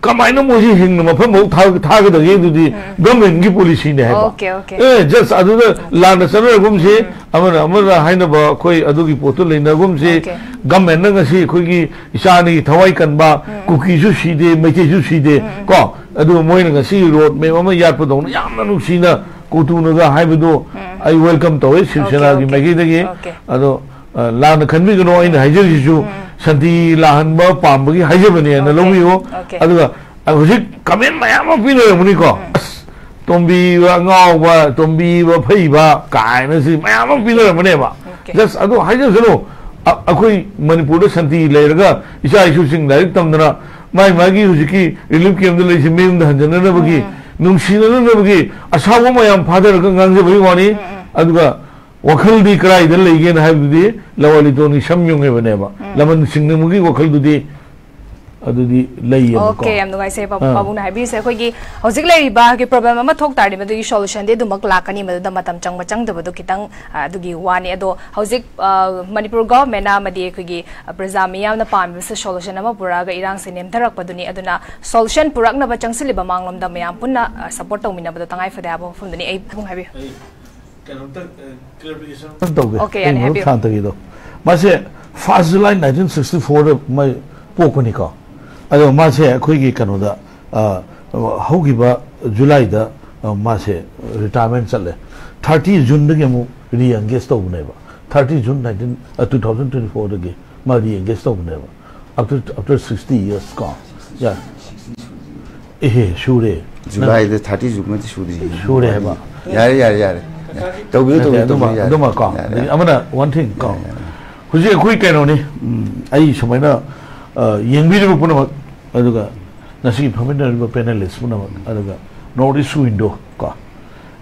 ꯀꯃꯥꯏꯅ ꯃꯣꯏꯁꯤ ꯍꯤꯡꯅ ꯃꯐꯝ ꯑꯃ ꯊꯥ-, ꯊꯥꯒꯗꯒꯦ? ꯑꯗꯨꯗꯤ ꯒꯃꯦꯟꯒꯤ ꯄꯣꯂꯤꯁꯤꯅꯦ ꯍꯥꯏꯕ꯫ Okay, okay. ꯑꯦ, ꯖꯁ ꯑꯗꯨꯗ ꯂꯥꯟꯅ ꯆꯠꯅꯔꯒꯨꯝꯁꯤ, ꯑꯃꯅ ꯑꯃꯅ ꯍꯥꯏꯅꯕ ꯑꯩꯈꯣꯏ ꯑꯗꯨꯒꯤ ꯄꯣꯠꯇꯨ ꯂꯩꯅꯒꯨꯝꯁꯤ꯫ ꯑꯣꯀꯦ꯫ ꯒꯃꯦꯟꯅ ꯉꯁꯤ ꯑꯩꯈꯣꯏꯒꯤ ꯏꯆꯥ ꯑꯅꯤꯒꯤ ꯊꯋꯥꯏ ꯀꯟꯕ, ꯀꯨꯀꯤꯁꯨ ꯁꯤꯗꯦ, ꯃꯩꯇꯩꯁꯨ ꯁꯤꯗꯦ, ꯀꯣ? ꯑꯗꯨꯒ ꯃꯣꯏꯅ ꯉꯁꯤ ꯔꯣꯗ ꯃꯦꯞ ꯑꯃ ꯌꯥꯠꯄꯗꯧꯅ ꯌꯥꯝꯅ ꯅꯨꯡꯁꯤꯅ ꯀꯣꯇꯨꯅꯒ ꯍꯥꯏꯕꯗꯣ ꯑꯩ ꯋꯦꯜꯀꯝ ꯇꯧꯋꯦ ꯁꯤꯕ ꯑꯣꯀꯦ, ꯁꯦꯅꯥꯒꯤ ꯑꯣꯀꯦ, ꯃꯥꯏꯀꯩꯗꯒꯤ꯫ ꯑꯣꯀꯦ꯫ ꯑꯗꯣ, ꯑ, ꯂꯥꯟꯅ ꯈꯟꯕꯤꯒꯅꯣ, ꯑꯩꯅ ꯍꯥꯏꯖꯔꯤꯁꯤꯁꯨ ꯁꯥꯟꯇꯤ ꯂꯥꯛꯍꯟꯕ ꯄꯥꯝꯕꯒꯤ ꯍꯥꯏꯖꯕꯅꯦꯅ ꯑꯣꯀꯦ, ꯂꯧꯕꯤꯌꯨ꯫ ꯑꯣꯀꯦ꯫ ꯑꯗꯨꯒ, ꯑ, ꯍꯧꯖꯤꯛ ꯀꯃꯦꯟ ꯃꯌꯥꯝ ꯑꯃ ꯄꯤꯅꯔꯝꯒꯅꯤꯀꯣ꯫ ꯑꯁ, ꯇꯣꯝꯕꯤꯕ ꯑꯉꯥꯎꯕ, ꯇꯣꯝꯕꯤꯕ ꯐꯩꯕ ꯀꯥꯏꯅ ꯁꯤ ꯃꯌꯥꯝ ꯑꯃ ꯄꯤꯅꯔꯝꯒꯅꯦꯕ꯫ ꯑꯣꯀꯦ꯫ ꯖꯁ ꯑꯗꯨ ꯍꯥꯏꯖꯁꯅꯨ꯫ ꯑ-, ꯑꯩꯈꯣꯏ ꯃꯅꯤꯄꯨꯔꯗ ꯁꯥꯟꯇꯤ ꯂꯩꯔꯒ ꯏꯆꯥ ꯏꯁꯨꯁꯤꯡ ꯂꯥꯏꯔꯤꯛ ꯇꯝꯗꯅ ꯃꯥꯏ ꯃꯥꯒꯤ ꯍꯧꯖꯤꯛꯀꯤ ꯔꯤꯂꯤꯐ ꯀꯦꯝꯗ ꯂꯩꯁꯦ ꯃꯌꯨꯝꯗ ꯍꯟꯖꯅꯅꯕꯒꯤ, ꯎꯝ꯫ ꯅꯨꯡꯁꯤꯅꯅꯅꯕꯒꯤ ꯑꯁꯥꯎꯕ ꯃꯌꯥꯝ ꯐꯥꯊꯔꯒ ꯉꯥꯡꯖꯕꯒꯤ ꯋꯥꯅꯤ꯫ ꯎꯝ, ꯎꯝ꯫ ꯑꯗꯨꯒ ꯋꯥꯈꯜꯗꯤ ꯀꯗꯥꯏꯗ ꯂꯩꯒꯦꯅ ꯍꯥꯏꯕꯗꯨꯗꯤ ꯂꯋꯥ ꯂꯤꯇꯣꯟꯒꯤ ꯁꯝ ꯌꯨꯡꯉꯤꯕꯅꯦꯕ꯫ ꯎꯝ꯫ ꯂꯃꯟ ꯁꯤꯡꯅꯕꯒꯤ ꯋꯥꯈꯜꯗꯨꯗꯤ ꯑꯗꯨꯗꯤ ꯂꯩꯌꯦꯕꯀꯣ꯫ ꯑꯣꯀꯦ, ꯌꯥꯝ ꯅꯨꯡꯉꯥꯏꯖꯩ ꯄꯥꯕꯨꯡ-, ꯑꯥ꯫ ꯄꯥꯕꯨꯡꯅ ꯍꯥꯏꯕꯤꯔꯤꯁꯦ꯫ ꯑꯩꯈꯣꯏꯒꯤ ꯍꯧꯖꯤꯛ ꯂꯩꯔꯤꯕ ꯍꯥꯏꯗꯤ ꯄ꯭ꯔꯣꯕ꯭ꯂꯦꯝ ꯑꯃ ꯊꯣꯛ ꯇꯥꯔꯗꯤ ꯃꯗꯨꯒꯤ ꯁꯣꯂꯨꯁꯟꯗꯤ ꯑꯗꯨꯃꯛ ꯂꯥꯛꯀꯅꯤ, ꯃꯗꯨꯗ ꯃꯇꯝ ꯆꯪꯕ ꯆꯪꯗꯕꯗꯨ ꯈꯤꯇꯪ, ꯑ, ꯑꯗꯨꯒꯤ ꯋꯥꯅꯤ꯫ ꯑꯗꯣ ꯍꯧꯖꯤꯛ, ꯑ, ꯃꯅꯤꯄꯨꯔ ꯒꯣꯚꯔꯟꯃꯦꯟꯅ ꯑꯃꯗꯤ ꯑꯩꯈꯣꯏꯒꯤ, ꯑ, ꯄ꯭ꯔꯖꯥ ꯃꯤꯌꯥꯝꯅ ꯄꯥꯝꯃꯤꯕꯁꯦ ꯁꯣꯂꯨꯁꯟ ꯑꯃ ꯄꯨꯔꯛꯑꯒ ꯏꯔꯥꯡꯁꯦ ꯅꯦꯝꯊꯔꯛꯄꯗꯨꯅꯤ꯫ ꯑꯗꯨꯅ ꯁꯣꯂꯨꯁꯟ ꯄꯨꯔꯛꯅꯕ ꯆꯪꯁꯤꯜꯂꯤꯕ ꯃꯥꯡꯂꯣꯝꯗ ꯃꯌꯥꯝ ꯄꯨꯟꯅ, ꯑ, ꯁꯞꯄꯣꯔꯠ ꯇꯧꯃꯤꯟꯅꯕꯗꯣ ꯇꯉꯥꯏ ꯐꯗꯦ ꯍꯥꯏꯕ ꯋꯥꯐꯝꯗꯨꯅꯤ꯫ ꯑꯩ ꯄꯥꯕꯨꯡ ꯍꯥꯏꯕꯤꯌꯨ꯫ ꯑꯩ ꯀꯩꯅꯣꯝꯇ, ꯑ, clarification ꯑꯝꯇ ꯇꯧꯒꯦ꯫ ꯑꯣꯀꯦ, ꯌꯥꯅꯤ, ꯑꯩ ꯃꯔꯨꯞ ꯍꯥꯏꯕꯤꯌꯨ꯫ ꯁꯥꯟꯇꯒꯤꯗꯣ꯫ ꯃꯥꯁꯦ first July nineteen sixty fourꯗ ꯃꯥꯏ ꯄꯣꯛꯄꯅꯤꯀꯣ꯫ ꯑꯗꯣ ꯃꯥꯁꯦ ꯑꯩꯈꯣꯏꯒꯤ ꯀꯩꯅꯣꯗ, ꯑ, ꯍꯧꯈꯤꯕ ꯖꯨꯂꯥꯏꯗ, ꯑ, ꯃꯥꯁꯦ retirement ꯆꯠꯂꯦ꯫ Thirty Juneꯗꯒꯤ ꯑꯃꯨꯛ re-engage ꯇꯧꯕꯅꯦꯕ꯫ Thirty June nineteen, ꯑ, two thousand twenty fourꯗꯒꯤ ꯃꯥ re-engage ꯇꯧꯕꯅꯦꯕ꯫ After, after sixty years ꯀꯣ꯫ ꯌꯥ-, ꯑꯦꯍꯦ, ꯁꯨꯔꯦ꯫ ꯖꯨꯂꯥꯏꯗ thirty ꯖꯨꯟꯃꯗꯤ ꯁꯨꯗ꯭ꯔꯤ꯫ ꯁꯨꯔꯦ ꯍꯥꯏꯕ꯫ ꯌꯥꯔꯦ, ꯌꯥꯔꯦ, ꯌꯥꯔꯦ꯫ ꯇꯧꯕꯤꯌꯨ, ꯅꯠꯇꯦ, ꯇꯧꯕꯤꯌꯨ, ꯑꯗꯨꯃ, ꯇꯧꯕꯤꯌꯨ, ꯌꯥꯔꯦ꯫ ꯑꯗꯨꯃ ꯀꯣ꯫ ꯌꯥꯔꯦ, ꯑꯗꯒꯤ ꯌꯥꯔꯦ꯫ ꯑꯃꯅ one thing ꯀꯣ꯫ ꯌꯥꯔꯦ, ꯌꯥꯔꯦ꯫ ꯍꯧꯖꯤꯛ ꯑꯩꯈꯣꯏ ꯀꯩꯅꯣꯅꯤ, ꯎꯝ, ꯑꯩ ꯁꯨꯃꯥꯏꯅ, ꯑ, ꯌꯦꯡꯕꯤꯔꯤꯕ ꯄꯨꯝꯅꯃꯛ, ꯑꯗꯨꯒ ꯉꯁꯤꯒꯤ ꯐꯝꯃꯤꯟꯅꯔꯤꯕ panelist ꯄꯨꯝꯅꯃꯛ, ꯑꯗꯨꯒ North East Window ꯀꯣ,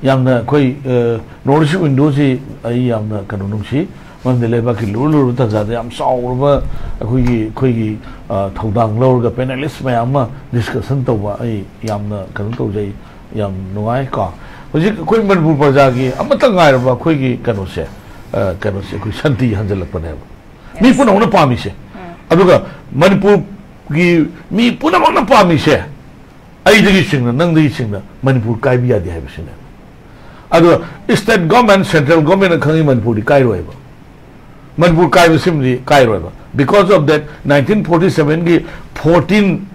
ꯌꯥꯝꯅ ꯑꯩꯈꯣꯏ, ꯑ, North East Windowꯁꯤ ꯑꯩ ꯌꯥꯝꯅ ꯀꯩꯅꯣ ꯅꯨꯡꯁꯤ, ꯃꯔꯝꯗꯤ ꯂꯩꯕꯥꯛꯀꯤ ꯂꯨꯔ ꯂꯨꯔꯕ ꯇꯥꯟꯖꯥꯗ ꯌꯥꯝ ꯆꯥꯎꯔꯕ ꯑꯩꯈꯣꯏꯒꯤ, ꯑꯩꯈꯣꯏꯒꯤ, ꯑ, ꯊꯧꯗꯥꯡ ꯂꯧꯔꯒ panelist ꯃꯌꯥꯝ ꯑꯃ discussion ꯇꯧꯕ ꯑꯩ ꯌꯥꯝꯅ ꯀꯩꯅꯣ ꯇꯧꯖꯩ, ꯌꯥꯝ ꯅꯨꯡꯉꯥꯏ ꯀꯣ꯫ ꯍꯧꯖꯤꯛ ꯑꯩꯈꯣꯏ ꯃꯅꯤꯄꯨꯔ ꯄ꯭ꯔꯖꯥꯒꯤ ꯑꯃꯠꯇ ꯉꯥꯏꯔꯕ ꯑꯩꯈꯣꯏꯒꯤ ꯀꯩꯅꯣꯁꯦ, ꯑ, ꯀꯩꯅꯣꯁꯦ ꯑꯩꯈꯣꯏ ꯁꯥꯟꯇꯤ ꯍꯟꯖꯜꯂꯛꯄꯅꯦꯕ꯫ ꯃꯤ Yes. ꯄꯨꯝꯅꯃꯛꯅ ꯄꯥꯝꯃꯤꯁꯦ꯫ ꯎꯝ꯫ ꯑꯗꯨꯒ ꯃꯅꯤꯄꯨꯔꯒꯤ ꯃꯤ ꯄꯨꯝꯅꯃꯛꯅ ꯄꯥꯝꯃꯤꯁꯦ, ꯑꯩꯗꯒꯤ ꯆꯤꯡꯅ, ꯅꯪꯗꯒꯤ ꯆꯤꯡꯅ ꯃꯅꯤꯄꯨꯔ ꯀꯥꯏꯕ ꯌꯥꯗꯦ ꯍꯥꯏꯕꯁꯤꯅꯦ꯫ ꯑꯗꯨꯒ state government, central governmentꯅ ꯈꯪꯉꯤ ꯃꯅꯤꯄꯨꯔꯗꯤ ꯀꯥꯏꯔꯣꯏꯕ꯫ Manipur ꯀꯥꯏꯕꯁꯤꯃꯗꯤ ꯀꯥꯏꯔꯣꯏꯕ꯫ Because of that, nineteen forty sevenꯒꯤ fourteen,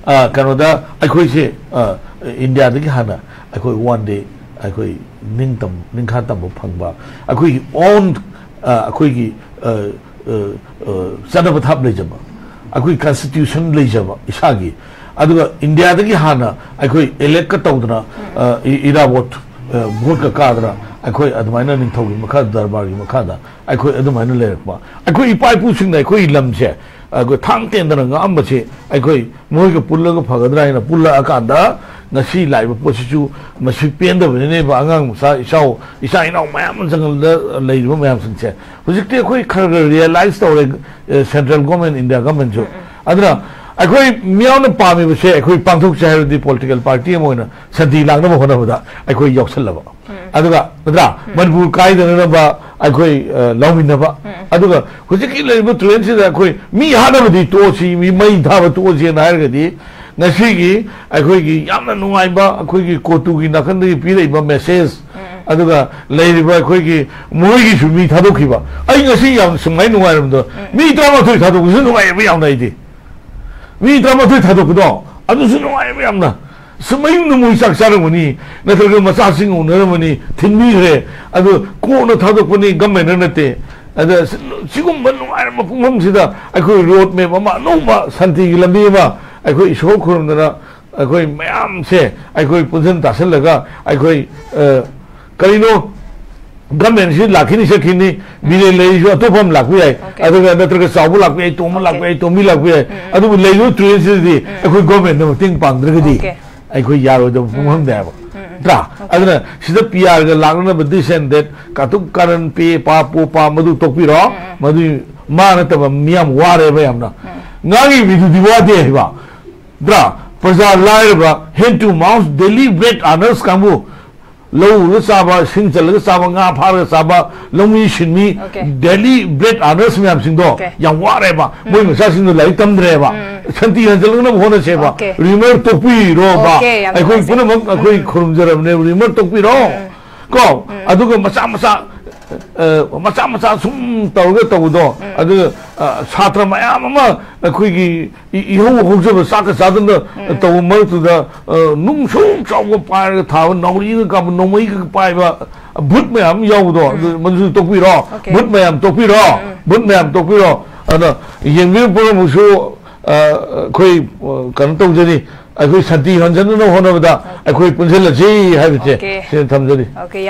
ꯑ, ꯀꯩꯅꯣꯗ ꯑꯩꯈꯣꯏꯁꯦ, ꯑ, ꯏꯟꯗꯤꯌꯥꯗꯒꯤ ꯍꯥꯟꯅ ꯑꯩꯈꯣꯏ one day ꯑꯩꯈꯣꯏ ꯅꯤꯡꯇꯝ-, ꯅꯤꯡꯈꯥ ꯇꯝꯕ ꯐꯪꯕ, ꯑꯩꯈꯣꯏꯒꯤ own, ꯑ, ꯑꯩꯈꯣꯏꯒꯤ, ꯑ, ꯑ, ꯑ, ꯆꯠꯅ ꯄꯊꯥꯞ ꯂꯩꯖꯕ, ꯑꯩꯈꯣꯏ constitution ꯂꯩꯖꯕ ꯏꯁꯥꯒꯤ, ꯑꯗꯨꯒ ꯏꯟꯗꯤꯌꯥꯗꯒꯤ ꯍꯥꯟꯅ ꯑꯩꯈꯣꯏ electꯀ ꯇꯧꯗꯅ, ꯑ, ꯏ-, ꯏꯔꯥꯕꯣꯠ, ꯑ, voteꯀ ꯀꯥꯗꯅ ꯑꯩꯈꯣꯏ ꯑꯗꯨꯃꯥꯏꯅ ꯅꯤꯡꯊꯧꯒꯤ ꯃꯈꯥꯗ, ꯗꯔꯕꯥꯔꯒꯤ ꯃꯈꯥꯗ ꯑꯩꯈꯣꯏ ꯑꯗꯨꯃꯥꯏꯅ ꯂꯩꯔꯛꯄ, ꯑꯩꯈꯣꯏ ꯏꯄꯥ ꯏꯄꯨꯁꯤꯡꯅ ꯑꯩꯈꯣꯏꯒꯤ ꯂꯝꯁꯦ ꯑꯩꯈꯣꯏ ꯊꯥꯡ ꯇꯦꯟꯗꯅ ꯉꯛꯑꯝꯕꯁꯤ ꯑꯩꯈꯣꯏ ꯃꯣꯏꯒ ꯄꯨꯜꯂꯒ ꯐꯒꯗ꯭ꯔꯥ ꯍꯥꯏꯅ ꯄꯨꯜꯂꯛꯑꯀꯥꯟꯗ ꯉꯁꯤ ꯂꯥꯛꯏꯕ ꯄꯣꯠꯁꯤꯁꯨ ꯃꯁꯤ ꯄꯦꯟꯗꯕꯅꯤꯅꯦꯕ꯫ ꯑꯉꯥꯡ ꯃꯆꯥ ꯏꯆꯥꯎ ꯏꯆꯥ ꯏꯅꯥꯎ ꯃꯌꯥꯝ ꯑꯃ ꯖꯪꯒꯜꯗ ꯂꯩꯔꯤꯕ ꯃꯌꯥꯝꯁꯤꯡꯁꯦ ꯍꯧꯖꯤꯛꯇꯤ ꯑꯩꯈꯣꯏ ꯈꯔ ꯈꯔ ꯔꯤꯌꯦꯂꯥꯏꯁ ꯇꯧꯔꯦ꯫ ꯁꯦꯟꯇ꯭ꯔꯦꯜ ꯒꯣꯔꯃꯦꯟ, ꯏꯟꯗꯤꯌꯥ ꯒꯣꯔꯃꯦꯟꯁꯨ꯫ ꯑꯗꯨꯅ ꯑꯩꯈꯣꯏ ꯃꯤꯌꯥꯝꯅ ꯄꯥꯝꯃꯤꯕꯁꯦ ꯑꯩꯈꯣꯏ ꯄꯥꯡꯊꯣꯛꯁꯦ ꯍꯥꯏꯔꯗꯤ ꯄꯣꯂꯤꯇꯤꯀꯦꯜ ꯄꯥꯔꯇꯤ ꯑꯃ ꯑꯣꯏꯅ ꯁꯥꯟꯇꯤ ꯂꯥꯛꯅꯕ ꯍꯣꯠꯅꯕꯗ ꯑꯩꯈꯣꯏ ꯌꯥꯎꯁꯜꯂꯕ꯫ ꯑꯗꯨꯒ ꯅꯠꯇ꯭ꯔꯥ, ꯃꯅꯤꯄꯨꯔ ꯀꯥꯏꯗꯅꯅꯕ ꯑꯩꯈꯣꯏ ꯑ, ꯂꯧꯃꯤꯟꯅꯕ꯫ ꯑꯗꯨꯒ ꯍꯧꯖꯤꯛꯀꯤ ꯂꯩꯔꯤꯕ ꯇ꯭ꯔꯦꯟꯁꯤꯗ ꯑꯩꯈꯣꯏ ꯃꯤ ꯍꯥꯠꯅꯕꯗꯤ ꯇꯣꯛꯑꯁꯤ, ꯃꯤ ꯃꯩ ꯊꯥꯕ ꯇꯣꯛꯑꯁꯤꯅ ꯍꯥꯏꯔꯒꯗꯤ ꯉꯁꯤꯒꯤ ꯑꯩꯈꯣꯏꯒꯤ ꯌꯥꯝꯅ ꯅꯨꯡꯉꯥꯏꯕ ꯑꯩꯈꯣꯏꯒꯤ ꯀꯣꯇꯨꯒꯤ ꯅꯥꯀꯟꯗꯒꯤ ꯄꯤꯔꯛꯏꯕ ꯃꯦꯁꯦꯖ, ꯑꯗꯨꯒ ꯂꯩꯔꯤꯕ ꯑꯩꯈꯣꯏꯒꯤ ꯃꯣꯏꯒꯤꯁꯨ ꯃꯤ ꯊꯥꯗꯣꯛꯈꯤꯕ꯫ ꯑꯩ ꯉꯁꯤ ꯌꯥꯝ ꯁꯨꯃꯥꯏꯅ ꯅꯨꯡꯉꯥꯏꯔꯝꯕꯗꯣ, ꯃꯤ ꯇꯔꯥꯃꯥꯊꯣꯏ ꯊꯥꯗꯣꯛꯄꯁꯨ ꯅꯨꯡꯉꯥꯏꯌꯦꯕ ꯌꯥꯝꯅ ꯑꯩꯗꯤ꯫ ꯃꯤ ꯇꯔꯥꯃꯥꯊꯣꯏ ꯊꯥꯗꯣꯛꯄꯗꯣ ꯑꯗꯨꯁꯨ ꯅꯨꯡꯉꯥꯏꯌꯦꯕ ꯌꯥꯝꯅ꯫ ꯁꯨꯝ ꯃꯌꯨꯝꯗ ꯃꯣꯏ ꯆꯥꯛ ꯆꯥꯔꯝꯒꯅꯤ, ꯅꯠꯇ꯭ꯔꯒ ꯃꯆꯥꯁꯤꯡ ꯎꯅꯔꯝꯃꯅꯤ, ꯊꯤꯟꯕꯤꯈ꯭ꯔꯦ꯫ ꯑꯗꯨ ꯀꯣꯛꯅ ꯊꯥꯗꯣꯛꯄꯅꯤ, ꯒꯃꯦꯟꯅ ꯅꯠꯇꯦ꯫ ꯑꯗ ꯁꯤꯒꯨꯝꯕ ꯅꯨꯡꯉꯥꯏꯔꯕ ꯄꯨꯡꯐꯝꯁꯤꯗ ꯑꯩꯈꯣꯏ ꯔꯣꯗ ꯃꯦꯞ ꯑꯃ, ꯑꯅꯧꯕ ꯁꯥꯟꯇꯤꯒꯤ ꯂꯝꯕꯤ ꯑꯃ ꯑꯩꯈꯣꯏ ꯏꯁꯣꯔ ꯈꯨꯔꯨꯝꯗꯅ ꯑꯩꯈꯣꯏ ꯃꯌꯥꯝꯁꯦ ꯑꯩꯈꯣꯏ ꯄꯨꯟꯁꯤꯟ ꯇꯥꯁꯤꯜꯂꯒ ꯑꯩꯈꯣꯏ, ꯑ, ꯀꯔꯤꯅꯣ, ꯒꯃꯦꯟꯁꯤ ꯂꯥꯛꯈꯤꯅꯤ ꯆꯠꯈꯤꯅꯤ, ꯕꯤꯔꯦꯟ ꯂꯩꯔꯤꯁꯨ ꯑꯇꯣꯞꯄ ꯑꯃ ꯂꯥꯛꯄ ꯌꯥꯏ, ꯑꯣꯀꯦ꯫ ꯑꯗꯨꯒ ꯅꯠꯇ꯭ꯔꯒ ꯆꯥꯎꯕ ꯂꯥꯛꯄ ꯌꯥꯏ, ꯇꯣꯝꯕ ꯂꯥꯛꯄ ꯌꯥꯏ, ꯇꯣꯝꯕꯤ ꯂꯥꯛꯄ ꯌꯥꯏ꯫ ꯑꯗꯨꯕꯨ ꯂꯩꯔꯤꯕ ꯇ꯭ꯔꯦꯟꯁꯤꯗꯗꯤ ꯑꯩꯈꯣꯏ ꯒꯣꯔꯃꯦꯟꯅ ꯃꯇꯦꯡ ꯄꯥꯡꯗ꯭ꯔꯒꯗꯤ ꯑꯣꯀꯦ꯫ ꯑꯩꯈꯣꯏ ꯌꯥꯔꯣꯏꯗꯕ ꯄꯨꯡꯐꯝꯗ ꯍꯥꯏꯕ꯫ ꯅꯠꯇ꯭ꯔꯥ? ꯑꯗꯨꯅ ꯁꯤꯗ ꯄꯤ ꯑꯥꯔꯒ ꯂꯥꯛꯅꯅꯕ ꯗꯤꯁ ꯑꯦꯟ ꯗꯦꯠ, ꯀꯥꯇꯨꯛ ꯀꯥꯔꯟ, ꯄꯦ ꯄꯥ ꯄꯣ ꯄꯥ, ꯃꯗꯨ ꯇꯣꯛꯄꯤꯔꯣ꯫ ꯃꯗꯨ ꯃꯥ ꯅꯠꯇꯕ ꯃꯤ ꯌꯥꯝ ꯋꯥꯔꯦꯕ ꯌꯥꯝꯅ꯫ ꯉꯥꯡꯉꯤꯕꯗꯨꯗꯤ ꯋꯥꯗꯦ ꯍꯥꯏꯕ꯫ ꯅꯠꯇ꯭ꯔꯥ? ꯄ꯭ꯔꯖꯥ ꯂꯥꯏꯔꯕ, hand to mouth, daily bread earners ꯀꯥꯡꯕꯨ, ꯂꯧ ꯎꯔꯒ ꯆꯥꯕ, ꯁꯤꯡ ꯆꯜꯂꯒ ꯆꯥꯕ, ꯉꯥ ꯐꯥꯔꯒ ꯆꯥꯕ, ꯂꯧꯃꯤ ꯁꯤꯟꯃꯤ, ꯑꯣꯀꯦ꯫ ꯗꯦꯂꯤ ꯕ꯭ꯔꯦꯗ ꯑꯥꯔꯅꯔꯁ ꯃꯌꯥꯝꯁꯤꯡꯗꯣ ꯑꯣꯀꯦ꯫ ꯌꯥꯝ ꯋꯥꯔꯦꯕ꯫ ꯃꯣꯏ ꯃꯆꯥꯁꯤꯡꯗꯣ ꯂꯥꯏꯔꯤꯛ ꯇꯝꯗ꯭ꯔꯦꯕ꯫ ꯁꯥꯟꯇꯤ ꯍꯟꯖꯜꯂꯛꯅꯕ ꯍꯣꯠꯅꯁꯦꯕ꯫ ꯑꯣꯀꯦ꯫ ꯔꯤꯃꯔ ꯇꯣꯛꯄꯤꯔꯣꯕ꯫ ꯑꯣꯀꯦ, ꯌꯥꯝ ꯑꯩꯈꯣꯏ ꯅꯨꯡꯉꯥꯏꯖꯩ꯫ ꯄꯨꯝꯅꯃꯛ ꯑꯩꯈꯣꯏ ꯈꯨꯔꯨꯝꯖꯔꯕꯅꯦ, ꯔꯤꯃꯔ ꯇꯣꯛꯄꯤꯔꯣ꯫ ꯀꯣ? ꯑꯗꯨꯒ ꯃꯆꯥ ꯃꯆꯥ, ꯑ, ꯃꯆꯥ ꯃꯆꯥ ꯁꯨꯝ ꯇꯧꯔꯒ ꯇꯧꯕꯗꯣ, ꯑꯗꯨꯒ, ꯑ, ꯁꯥꯇ꯭ꯔ ꯃꯌꯥꯝ ꯑꯃ ꯑꯩꯈꯣꯏꯒꯤ ꯏ-, ꯏꯍꯧ ꯍꯧꯖꯕ ꯆꯥꯛꯀ ꯆꯥꯗꯅ ꯇꯧꯕ ꯃꯔꯛꯇꯨꯗ, ꯑ, ꯅꯨꯡ ꯁꯨꯛ ꯆꯥꯎꯕ ꯄꯥꯏꯔꯒ ꯊꯥꯕ, ꯅꯥꯎꯔꯤꯒ ꯀꯥꯞꯄ, ꯅꯣꯡꯃꯩꯒ ꯄꯥꯏꯕ, ꯚꯨꯠ ꯃꯌꯥꯝ ꯌꯥꯎꯕꯗꯣ, ꯑꯗꯨ ꯃꯗꯨꯁꯨ ꯇꯣꯛꯄꯤꯔꯣ꯫ ꯑꯣꯀꯦ꯫ ꯚꯨꯠ ꯃꯌꯥꯝ ꯇꯣꯛꯄꯤꯔꯣ꯫ ꯚꯨꯠ ꯃꯌꯥꯝ ꯇꯣꯛꯄꯤꯔꯣ꯫ ꯑꯗ ꯌꯦꯡꯕꯤꯔꯤꯕ ꯄꯨꯝꯅꯃꯛꯁꯨ, ꯑ, ꯑꯩꯈꯣꯏ, ꯑ, ꯀꯩꯅꯣ ꯇꯧꯖꯔꯤ, ꯑꯩꯈꯣꯏ ꯁꯥꯟꯇꯤ ꯍꯟꯖꯟꯅꯅꯕ ꯍꯣꯠꯅꯕꯗ ꯑꯩꯈꯣꯏ ꯄꯨꯟꯁꯤꯜꯂꯁꯤ ꯍꯥꯏꯕꯁꯦ ꯑꯣꯀꯦ꯫ ꯁꯤꯗ ꯊꯝꯖꯔꯤ꯫ ꯑꯣꯀꯦ, ꯌꯥꯝ